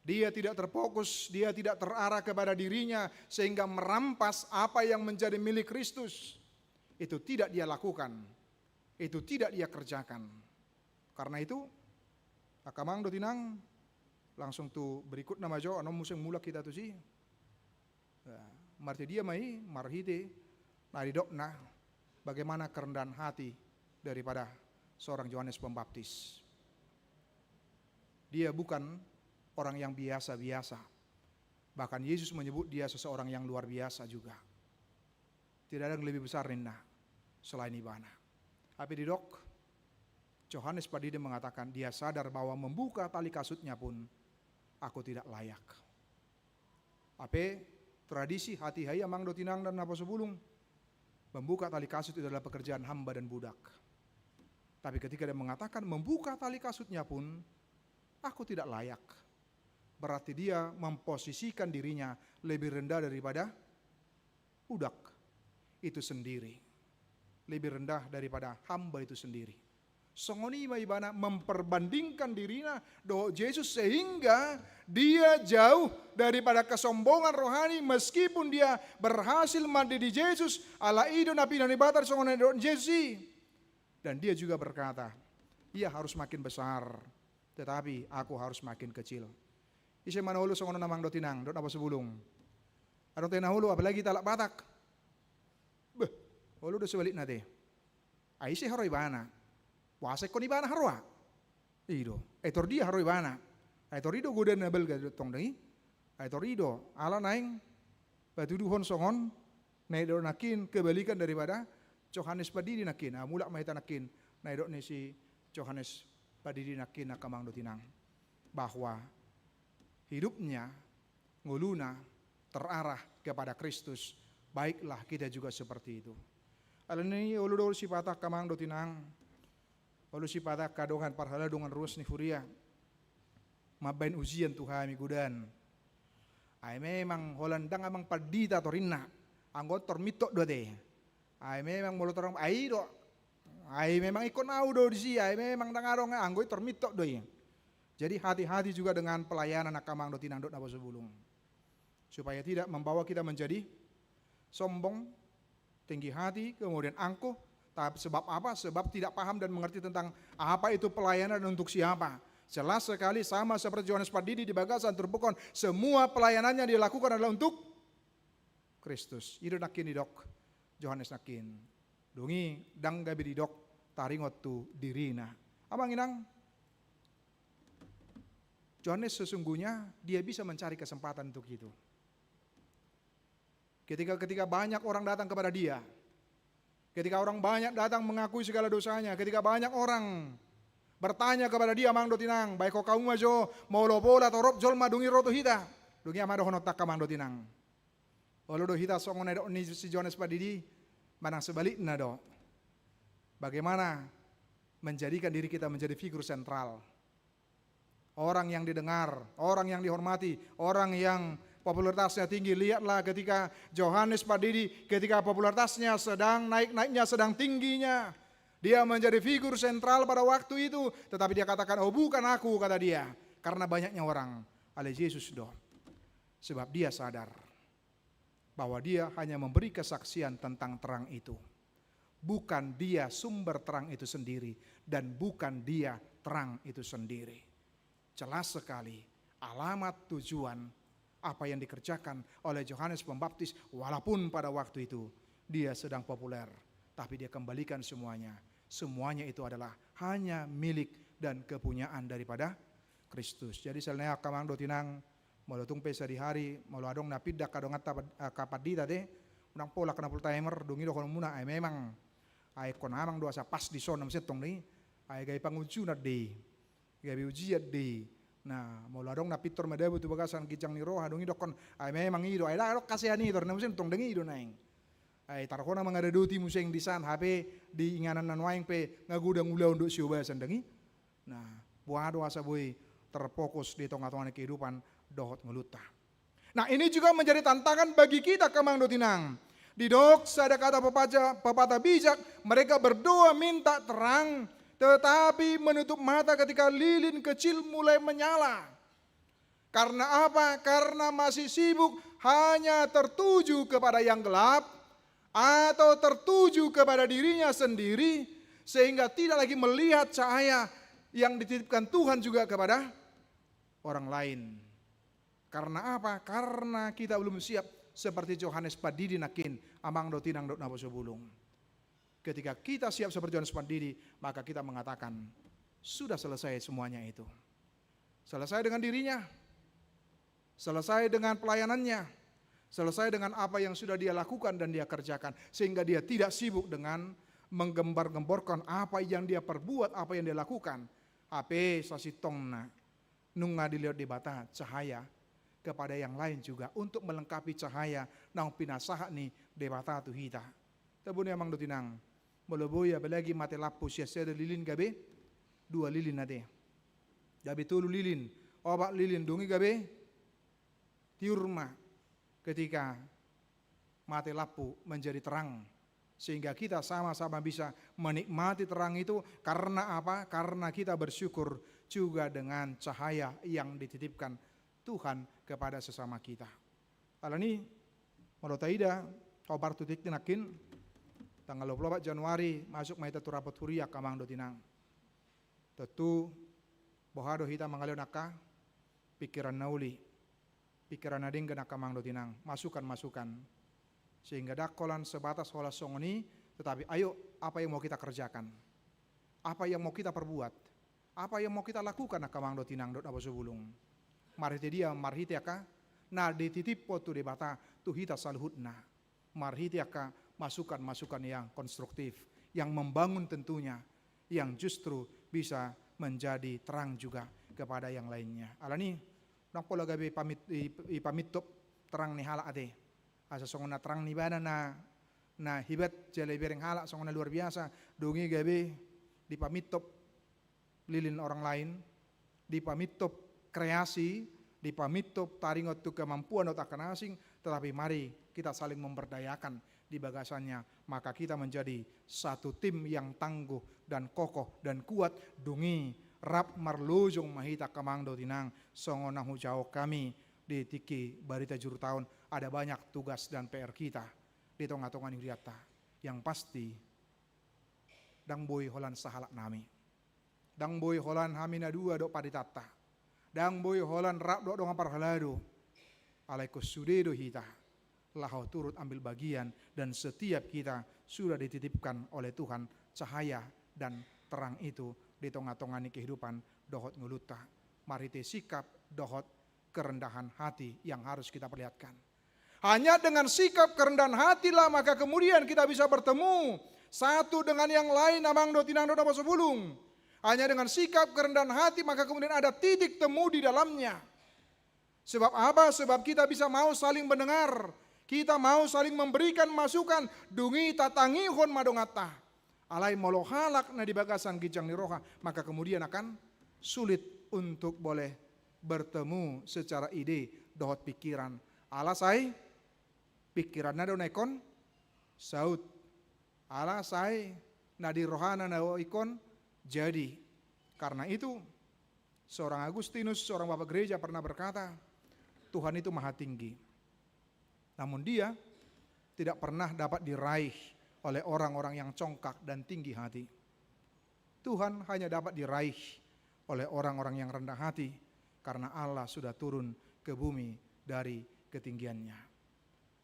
Dia tidak terfokus, dia tidak terarah kepada dirinya, sehingga merampas apa yang menjadi milik Kristus. Itu tidak dia lakukan, itu tidak dia kerjakan. Karena itu, angka amang dohot inang, langsung tu berikutna ma jo, annon muse mulak hita tusi. Nah, marhite dia ma i, marhite na didokna, bagaimana kerendahan hati daripada seorang Yohanes Pembaptis. Dia bukan orang yang biasa-biasa. Bahkan Yesus menyebut dia seseorang yang luar biasa juga. Tidak ada yang lebih besar ninna selain ibana. Tapi didok, Johannes Pardidi mengatakan, dia sadar bahwa membuka tali kasutnya pun aku tidak layak. Hape tradisi hatiha i amang dohot inang dan naposobulung, membuka tali kasut itu adalah pekerjaan hamba dan budak. Tapi ketika dia mengatakan membuka tali kasutnya pun, aku tidak layak. Berarti dia memposisikan dirinya lebih rendah daripada budak itu sendiri, lebih rendah daripada hamba itu sendiri. Songon i ma ibana memperbandingkan dirina dohot Jesus, sehingga dia jauh daripada kesombongan rohani, meskipun dia berhasil mandidi Jesus, ala i do na pinillit Debata songon na didok Jesus i. Dan dia juga berkata, ia harus makin besar, tetapi aku harus makin kecil. Ise ma na olo songon on amang dohot inang, dohot naposobulung? Adong ate na olo, apalagi halak Batak. Beh, olo do sebalikna ate. Ai ise haroa ibana? Boasa ingkon ibana haroa? I do. Ai tor dia haroa ibana? Ai tor i do godaan na balga tong dang i. Ai tor i do ala naeng patuduhon songon na didok nangkin kebalikan daripada Johannes Pardidi nangkin. Ah, mulak ma hita nangkin na didok ni si Johannes Pardidi nangkin, angka amang dohot inang, bahwa hidupnya, ngoluna terarah kepada Kristus. Baiklah kita juga seperti itu. Alani i olo do sipata, angka amang dohot inang, olo sipata angka dongan parhalado, dongan ruas ni huria, mambahen ujian tu hami, godaan. Ai memang holan ndang amang pandita torinna, anggo tor mintot do ate. Ai memang molo tor, ai do. Ai memang ingkon au do disi, ai memang ndang adong, anggo i tor mintot do i. Jadi hati-hati juga dengan pelayanan, angka amang dohot inang, dohot naposobulung. Supaya tidak membawa kita menjadi sombong, tinggi hati, kemudian angkuh. Tapi sebab apa? Sebab tidak paham dan mengerti tentang apa itu pelayanan dan untuk siapa. Jelas sekali, sama seperti Johannes Pardidi di bagasan turpuk on, semua pelayanannya dilakukan adalah untuk Kristus. I do nangkin didok Johannes nangkin. Dung i ndang gabe didok taringot tu dirina. Amang inang, Johannes sesungguhnya dia bisa mencari kesempatan untuk itu. Ketika, ketika banyak orang datang kepada dia, ketika orang banyak datang mengakui segala dosanya, ketika banyak orang bertanya kepada dia, amang dohot inang, baen ho hamu ma jo, molo pola torop jolma dung i ro tu hita. Dung i ma dohononta, angka amang dohot inang. Olo do hita songon na didok ni si Johannes Pardidi, manang sebalikna do. Bagaimana menjadikan diri kita menjadi figur sentral. Orang yang didengar, orang yang dihormati, orang yang popularitasnya tinggi. Lihatlah ketika Johannes Pardidi, ketika popularitasnya sedang naik-naiknya, sedang tingginya, dia menjadi figur sentral pada waktu itu. Tetapi dia katakan, "Oh, bukan aku," kata dia, "karena banyaknya orang." Alai Jesus do. Sebab dia sadar bahwa dia hanya memberi kesaksian tentang terang itu. Bukan dia sumber terang itu sendiri, dan bukan dia terang itu sendiri. Jelas sekali, alamat, tujuan, apa yang dikerjakan oleh Johannes Pembaptis, walaupun pada waktu itu dia sedang populer, tapi dia kembalikan semuanya. Semuanya itu adalah hanya milik dan kepunyaan daripada Kristus. Jadi, siala ni i, angka amang dohot inang, molo tung pe sadihari, molo adong na pinda angka donganta pad-, angka pandita ate, unang pola angka na full timer, dung i dohononmuna, ai memang, ai ingkon amang do asa pas dison, na muse tong do i, ai gabe pangunjunan do i, gabe ujian do i. Nah, molo adong na pintor madabu tu bagasan ginjang ni roha, dung i dohonon, ai memang i do, ai ndang adong hasean i tor, na muse tong, dung i do naeng. Ai tar ho na mangaradoti muse disan, hape di inganan na nuaeng pe nga godang ulaon dohot siobasan, dung i. Nah, boha do asa boi terfokus di tonga-tonga ni kehidupan dohot ngolunta. Nah, ini juga menjadi tantangan bagi kita, angka amang dohot inang. Didok sada kata pepaja-, pepatah bijak, mereka berdoa minta terang, tetapi menutup mata ketika lilin kecil mulai menyala. Karena apa? Karena masih sibuk hanya tertuju kepada yang gelap atau tertuju kepada dirinya sendiri, sehingga tidak lagi melihat cahaya yang dititipkan Tuhan juga kepada orang lain. Karena apa? Karena kita belum siap seperti Johannes Pandidi nangkin, amang dohot inang dohot naposobulung. Ketika kita siap seperti Johannes Pandidi, maka kita mengatakan, "Sudah selesai semuanya itu." Selesai dengan dirinya, selesai dengan pelayanannya, selesai dengan apa yang sudah dia lakukan dan dia kerjakan, sehingga dia tidak sibuk dengan menggembar-gemborkan apa yang dia perbuat, apa yang dia lakukan. Hape sasintongna nunga dilehon Debata cahaya kepada yang lain juga, untuk melengkapi cahaya naung pinasahat ni Debata tu hita. Tabo ni amang dohot inang, molo boi apalagi mate lampu, sian sada lilin gabe dua lilin ate, gabe tolu lilin, opat lilin, dung i gabe tiur ma ketika mate lampu menjadi terang, sehingga kita sama-sama bisa menikmati terang itu. Karena apa? Karena kita bersyukur juga dengan cahaya yang dititipkan Tuhan kepada sesama kita. Alani, molo taida, hombar tu tingki nangkin, tanggal dua puluh opat Januari, masuk ma hita tu rapot huria, amang dohot inang. Tontu, boha do hita mangalehon angka pikiran na uli, pikiran na denggan, amang dohot inang, masukan-masukan. Sehingga ndang holan sebatas holan songon i, tetapi ayo, apa yang mau kita kerjakan? Apa yang mau kita perbuat? Apa yang mau kita lakukan, amang dohot inang dohot naposobulung? Marhite dia? Marhite angka na dititiphon tu Debata tu hita saluhutna. Marhite angka masukan-masukan yang konstruktif, yang membangun tentunya, yang justru bisa menjadi terang juga kepada yang lainnya. Alani, ndang pola gabe pamit-, i-, ipamintop terang ni halak ate. Asa songon na terang ni ibana na, na hebat jala ibereng halak songon na luar biasa, dung i gabe dipamintop lilin orang lain, dipamintop kreasi, dipamintop taringot tu kemampuan dohot angka na asing, tetapi mari kita saling memberdayakan di bagasannya, maka kita menjadi satu tim yang tangguh dan kokoh dan kuat. Dung i rap marlojong ma hita, amang dohot inang, songon na hujawab hami di tingki barita juru taon, ada banyak tugas dan P R kita di tonga-tonga ni hurianta. Yang pasti, ndang boi holan sahalak nami. Ndang boi holan hami na dua dohot panditaan. Ndang boi holan rap dohot dongan parhalado. Alai ingkon sude do hita laho turut ambil bagian, dan setiap kita sudah dititipkan oleh Tuhan cahaya dan terang itu di tonga-tonga ni kehidupan dohot ngolunta. Marhite sikap dohot kerendahan hati yang harus kita perlihatkan. Hanya dengan sikap kerendahan hatilah maka kemudian kita bisa bertemu satu dengan yang lain, amang dohot inang dohot naposobulung. Hanya dengan sikap kerendahan hati maka kemudian ada titik temu di dalamnya. Sebab apa? Sebab kita bisa mau saling mendengar, kita mau saling memberikan masukan, dung i tatangihon ma donganta. Alai molo halak na di bagasan ginjang ni roha, maka kemudian akan sulit untuk boleh bertemu secara ide dohot pikiran. Ala sai pikiranna do na ingkon saut. Ala sai na di rohana na ingkon jadi. Karena itu, seorang Agustinus, seorang bapak gereja pernah berkata, "Tuhan itu maha tinggi. Namun Dia tidak pernah dapat diraih oleh orang-orang yang congkak dan tinggi hati. Tuhan hanya dapat diraih oleh orang-orang yang rendah hati, karena Allah sudah turun ke bumi dari ketinggiannya."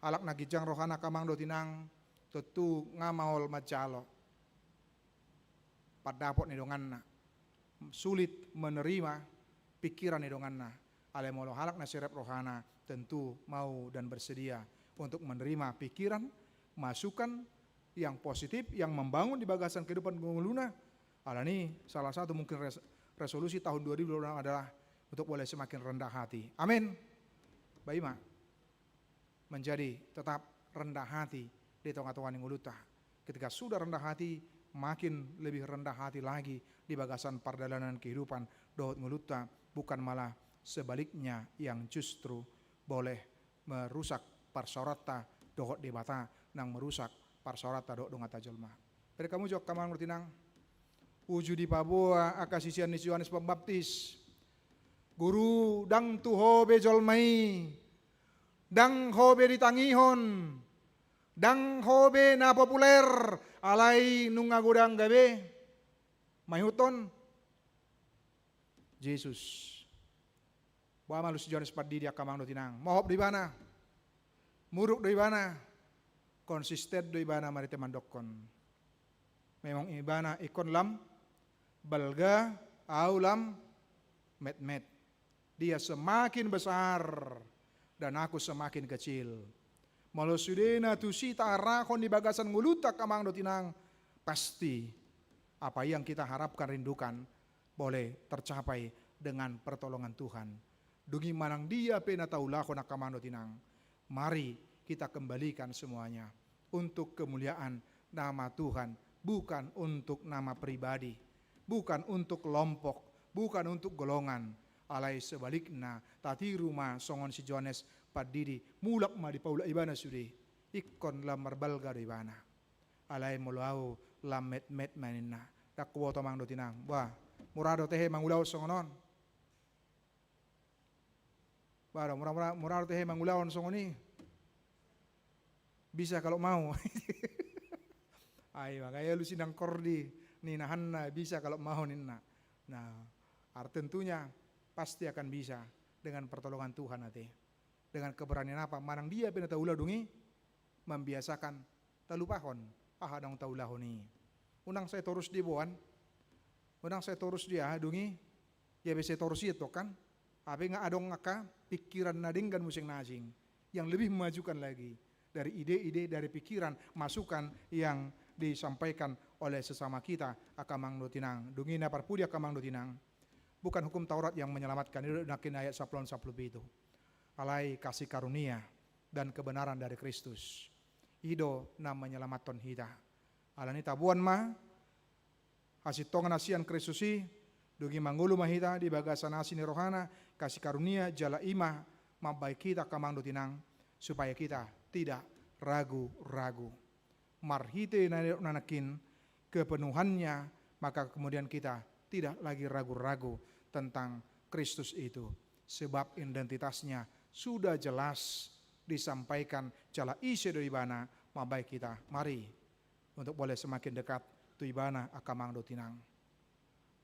Halak na ginjang rohana, amang dohot inang, tontu nga maol manjalo pandapot ni donganna, sulit menerima pikiran ni donganna. Alai molo halak na serep rohana, tentu mau dan bersedia untuk menerima pikiran, masukan yang positif, yang membangun di bagasan kehidupan ngoluna. Alani, salah satu mungkin res-, resolusi tahun dua ribu dua puluh enam adalah untuk boleh semakin rendah hati. Amin. Baik, Ma. Menjadi tetap rendah hati di tonga-tonga ni ngolunta. Ketika sudah rendah hati, makin lebih rendah hati lagi di bagasan pardalanan kehidupan dohot ngolunta, bukan malah sebaliknya yang justru boleh merusak parsaoranta dohot Debata, nang merusak parsaoranta dohot donganta jolma. Bereng hamu jo, amang dohot inang, uju dipaboa angka sisean ni si Johannes Pembaptis. Guru, ndang tu ho be jolma i, ndang ho be ditangihon, ndang ho be na populer, alai nunga godang gabe maihuthon Jesus. Boha ma alusi Johannes Pandidi, angka amang dohot inang? Mohop do ibana, muruk do ibana, konsisten do ibana marhite mandokkon: Memang ibana ingkon lam balga, ahu lam metmet. Dia semakin besar dan aku semakin kecil. Molo sudena tusi taarahon di bagasan ngolunta, angka amang dohot inang, pasti apa yang kita harapkan, rindukan, boleh tercapai dengan pertolongan Tuhan. Dung i manang dia pe na taulahon, angka amang dohot inang, mari kita kembalikan semuanya untuk kemuliaan nama Tuhan, bukan untuk nama pribadi, bukan untuk kelompok, bukan untuk golongan. Alai sebalikna, tatiru ma songon si Johannes Pandidi, mulak ma dipaulak ibana sude. Ingkon lam marbalga do ibana, alai molo ahu lam metmet ma, ninna. Ndang huboto, amang dohot inang. Bah, mura do tehe mangulahon songon on? Bah, mura, mura, mura do tehe mangulahon songon i? Bisa kalau mau. Ai, makanya alusi nangkordi ni nahanna, bisa kalau mau, ninna. Nah, ar-, tentunya pasti akan bisa dengan pertolongan Tuhan, ate. Dengan keberanian apa? Manang dia pe na taula dung i, membiasakan talupahon aha naung taulahon i. Unang sai torus diboan, unang sai torus di aha dung i, ia be sai torus i tong kan. Hape nga adong angka pikiran na denggan muse na asing, yang lebih memajukan lagi dari ide-ide, dari pikiran, masukan yang disampaikan oleh sesama kita, angka amang dohot inang. Dung i na parpudi, angka amang dohot inang, bukan hukum Taurat yang menyelamatkan, i do nangkin ayat sampulu onom, sampulu pitu. Alai kasih karunia dan kebenaran dari Kristus, i do na menyelamatkon hita. Alani i taboan ma hasintongan na sian Kristus i, dung i mangolu ma hita di bagasan asi ni rohana, kasih karunia, jala i ma mambahen hita, angka amang dohot inang, supaya kita tidak ragu-ragu. Marhite na nidok na nangkin, kepenuhannya, maka kemudian kita tidak lagi ragu-ragu tentang Kristus itu. Sebab identitasnya sudah jelas disampaikan, jala ise do ibana mambahen hita. Mari untuk boleh semakin dekat tu ibana, angka amang dohot inang.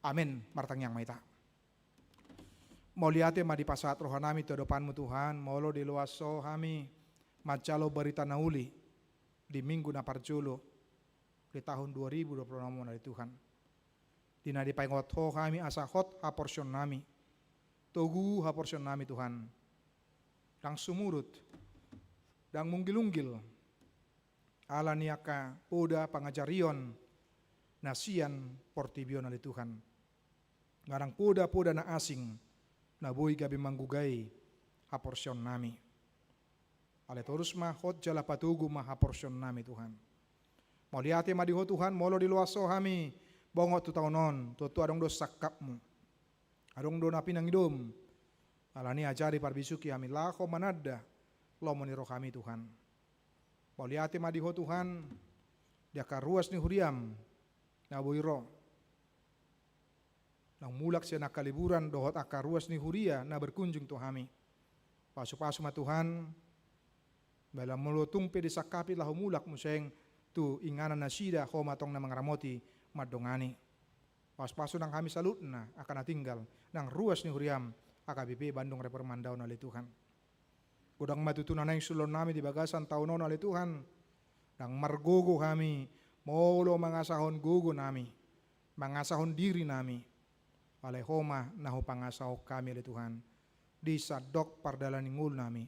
Amen. Martangiang ma hita. Mauliate ma dipasahat rohanami tu adopanmu, Tuhan, molo diloas Ho hami manjalo barita na uli di minggu na parjolo di tahun dua ribu dua puluh enam on, ale Tuhan. Di na dipaingot Ho hami asa hot haporseaonnami, togu haporseaonnami, Tuhan. Ndang sumurut, ndang munggil-unggil, ala ni angka poda pangajarion na sian portibi on, ale Tuhan. Manang poda-poda na asing na boi gabe manggugai haporseaonnami. Alai torus ma hot jala patogu ma haporseaonnami, Tuhan. Mauliate ma di Ho, Tuhan, molo diloas Ho hami bongot tu taon on, tontu adong do sangkapmu, adong do na pinangidom. Alani i ajari, parbisuhi hami laho mananda lomo ni rohami, Tuhan. Mauliate ma di Ho, Tuhan, di angka ruas ni huriam na boi ro, naung mulak sian angka liburan, dohot angka ruas ni huria na berkunjung tu hami. Pasu-pasu ma, Tuhan, jala molo tung pe disangkapi laho mulak muse tu inganan nasida, Ho ma tong na mangaramoti mandongani. Pasu-pasu nang hami saluhutna angka na tinggal, nang ruas ni huriam H K B P Bandung Reper Mandaon, ale Tuhan. Godang ma tutu na naeng suluonnami di bagasan taon on, ale Tuhan. Ndang margogo hami molo mangasahon gogonami, mangasahon dirinami. Alai Ho ma na hupangasahon hami, ale Tuhan, di sandok pardalanan ni ngolunami.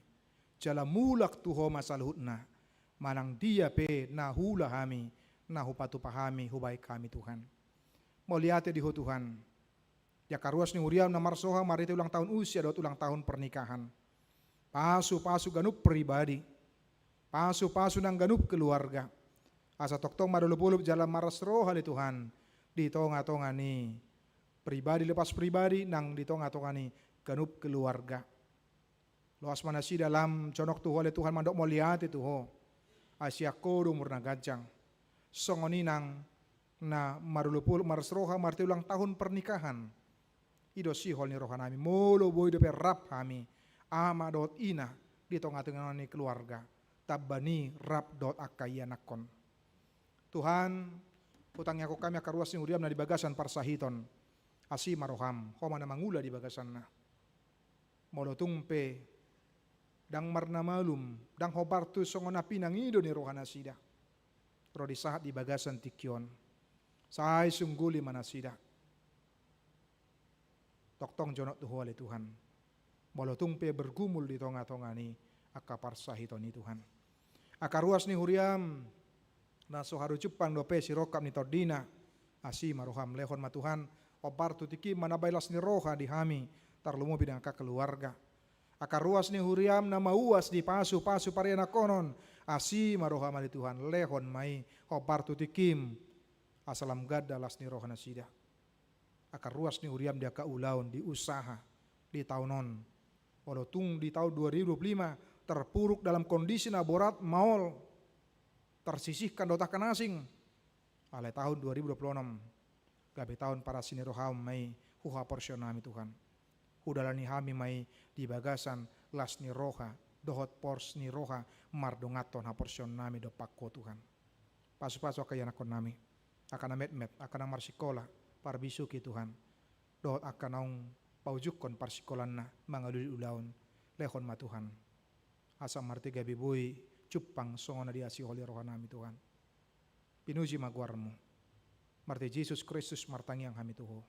Jala mulak tu Ho ma saluhutna, manang dia pe na huula hami, na hupatupa hami, hubahen hami, Tuhan. Mauliate di Ho, Tuhan, di angka ruas ni huriam na marsoha marhite ulang tahun usia dohot ulang tahun pernikahan. Pasu-pasu ganup pribadi, pasu-pasu nang ganup keluarga. Asa tongtong marolop-olop jala marsroha, ale Tuhan, di tonga-tonga ni pribadi lepas pribadi nang di tonga-tonga ni ganup keluarga. Loas ma nasida lam jonok tu Ho, ale Tuhan, mandok mauliate tu Ho. Ai sian Ho do umur na ganjang. Songon i nang na marolop-olop marsroha marhite ulang tahun pernikahan. I do sihol ni rohanami, molo boi dope rap hami, ama dohot ina, di tonga-tonga ni keluarga, tamba ni rap dohot angka ianakkon. Tuhan, hutangiangkon hami angka ruas ni huriam na di bagasan parsahiton, asi ma roham, Ho ma na mangula di bagasanna. Molo tung pe, ndang marnamalum, ndang hombar tu songon na pinangido ni rohanasida. Ro di sahat di bagasan tingki on. Sai sungguli ma nasida. Tongtong jonok tu Ho ale Tuhan. Molo tung pe bergumul di tonga-tonga ni angka parsahiton i Tuhan. Angka ruas ni huriam, na so haru jumpang dope sirongkap ni tondina, asi ma roham, lehon ma Tuhan, hombar tu tingkim manabai las ni roha di hami, tarlumobi di angka keluarga. Angka ruas ni huriam na mauas di pasu-pasu parianakhonon, asi ma roham ale Tuhan, lehon ma i hombar tu tingkim, asa lam ganda las ni rohanasida. Angka ruas ni huriam di angka ulaon, di usaha, di taon on. Molo tung di taon dua ribu dua puluh lima terpuruk dalam kondisi na borat, maol, tersisihkan dohot angka na asing. Alai taon dua ribu dua puluh enam gabe taon parasi ni roham ma i tu haporseaonnami Tuhan. Hudalani hami ma i di bagasan las ni roha dohot pos ni roha mardonganhon haporseaonnami dompak Ho Tuhan. Pasu-pasu angka ianakkonnami, angka na metmet, angka na marsikola, parbisuhi Tuhan, dohot angka naung paujunghon parsikolaanna mangalului ulaon, lehon ma Tuhan. Asa marhite gabe boi jumpang songon na diasihol ni rohanami Tuhan. Pinuji ma goarmu. Marhite Jesus Kristus martangiang hami tu Ho.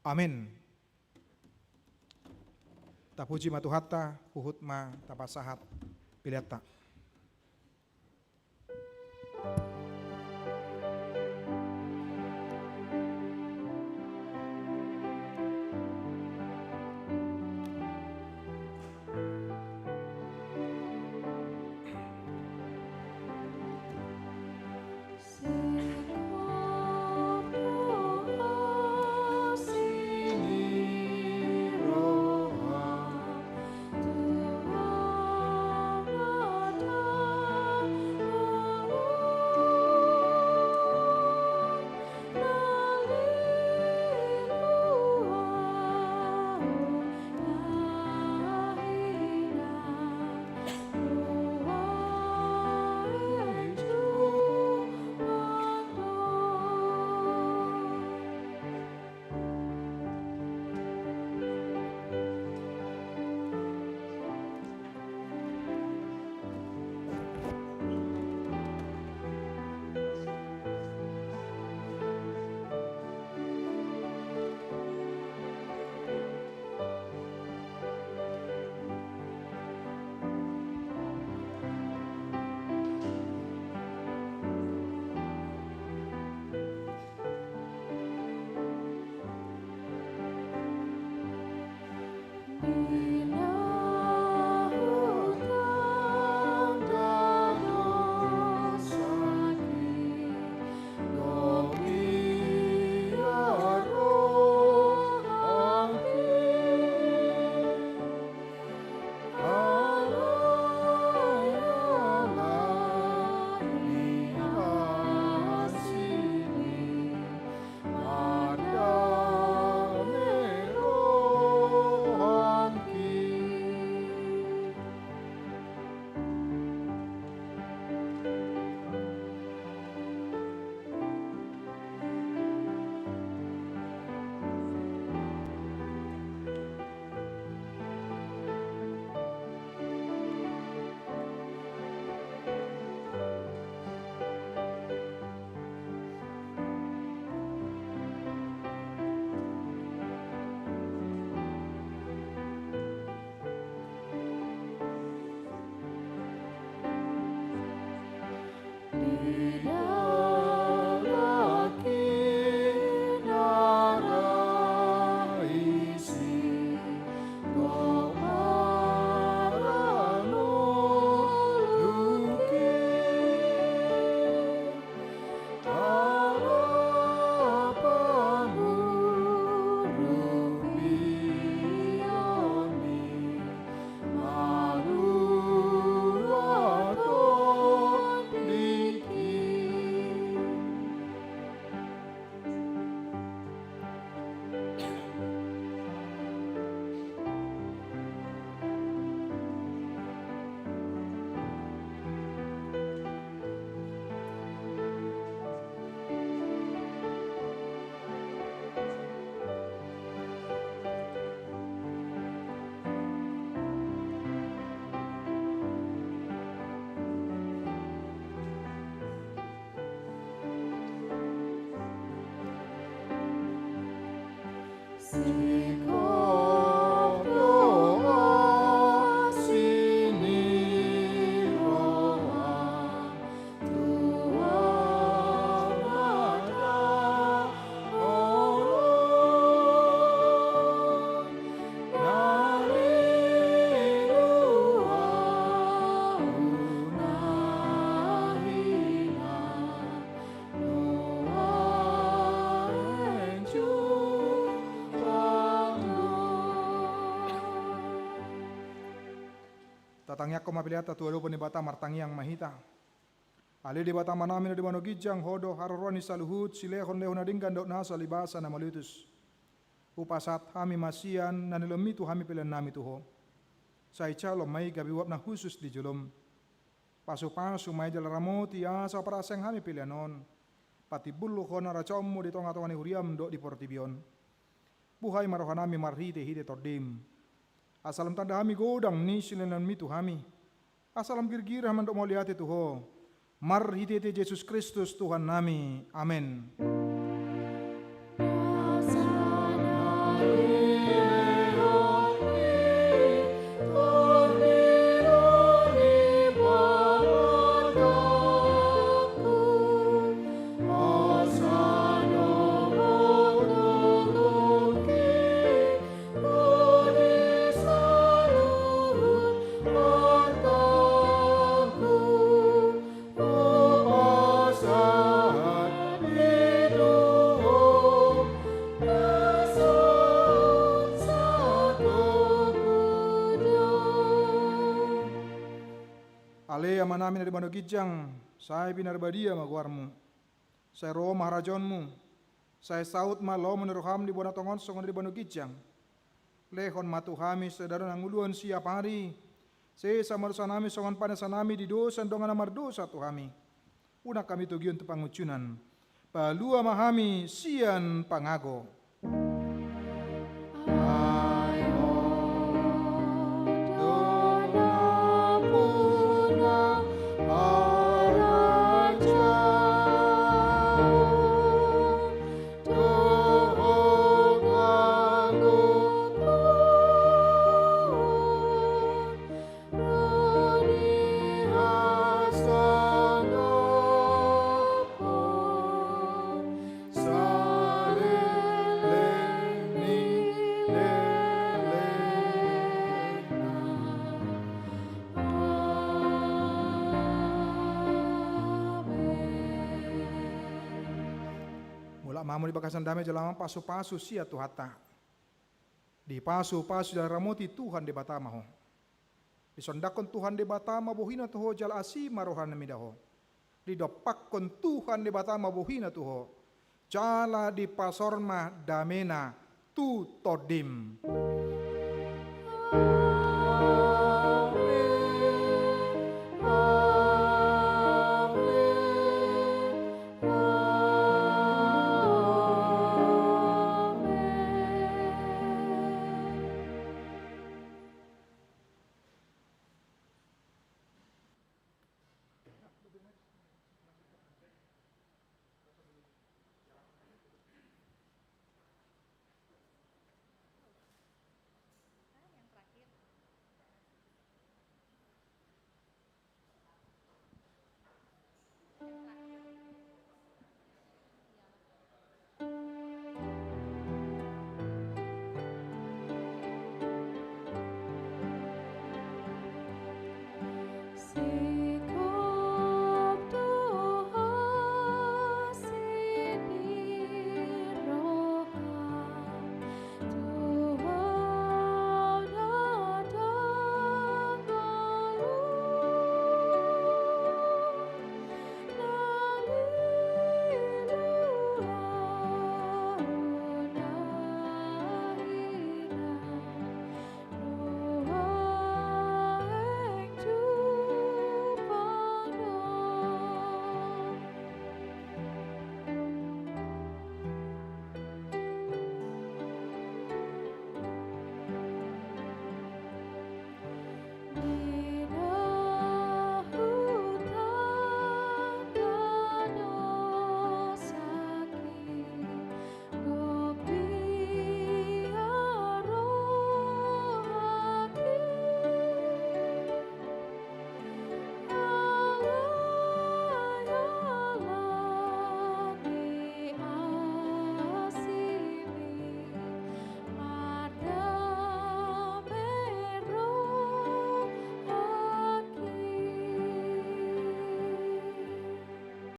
Amen. Tapuji ma Tuhanta, huhut ma tapasahat peleanta. Tatangiangkon ma peleanta tu adopan ni Debata. Martangiang ma hita. Ale Debata Amanami na di banua ginjang, Ho do haroroan ni saluhut silehonlehon na denggan dohot nasa libasa na malotus. Hupasahat hami ma sian na nilehonMi tu hami peleannami tu Ho. Sai jalo ma i gabe uap na hushus di joloM. Pasupasu ma i jala ramoti asa huparasehon hami pelean on patimbulhon harajaonMu di tongatonga ni huriaM dohot di portibi on. Buhai ma rohanami marhitehite TondiM, asa lam tanda hami godang ni silehonlehonMi tu hami, asa lam girgir hami mandok mauliate tu Ho, marhitehite Jesus Kristus Tuhannami. Amen. Ale Amanami na di banua ginjang, sai pinarbadia ma goarMu. Sai ro ma harajaonMu. Sai saut ma lomo ni rohaM di banua tonga on songon na di banua ginjang. Lehon ma tu hami sadari on hangoluan siapari. Sesa ma dosanami songon panesanami di dosa ni dongan na mardosa tu hami. Unang hami togihon tu pangunjunan. Palua ma hami sian pangago. Mulak ma hamu di bagasan dame jala ma pasupasu sian Tuhanta. Dipasupasu jala ramoti Tuhan Debata ma ho. Disondangkon Tuhan Debata ma bohiNa tu ho jala asi ma rohaNa mida ho. Didompakkon Tuhan Debata ma bohiNa tu ho. Jala dipasaor ma dameNa tu tondim.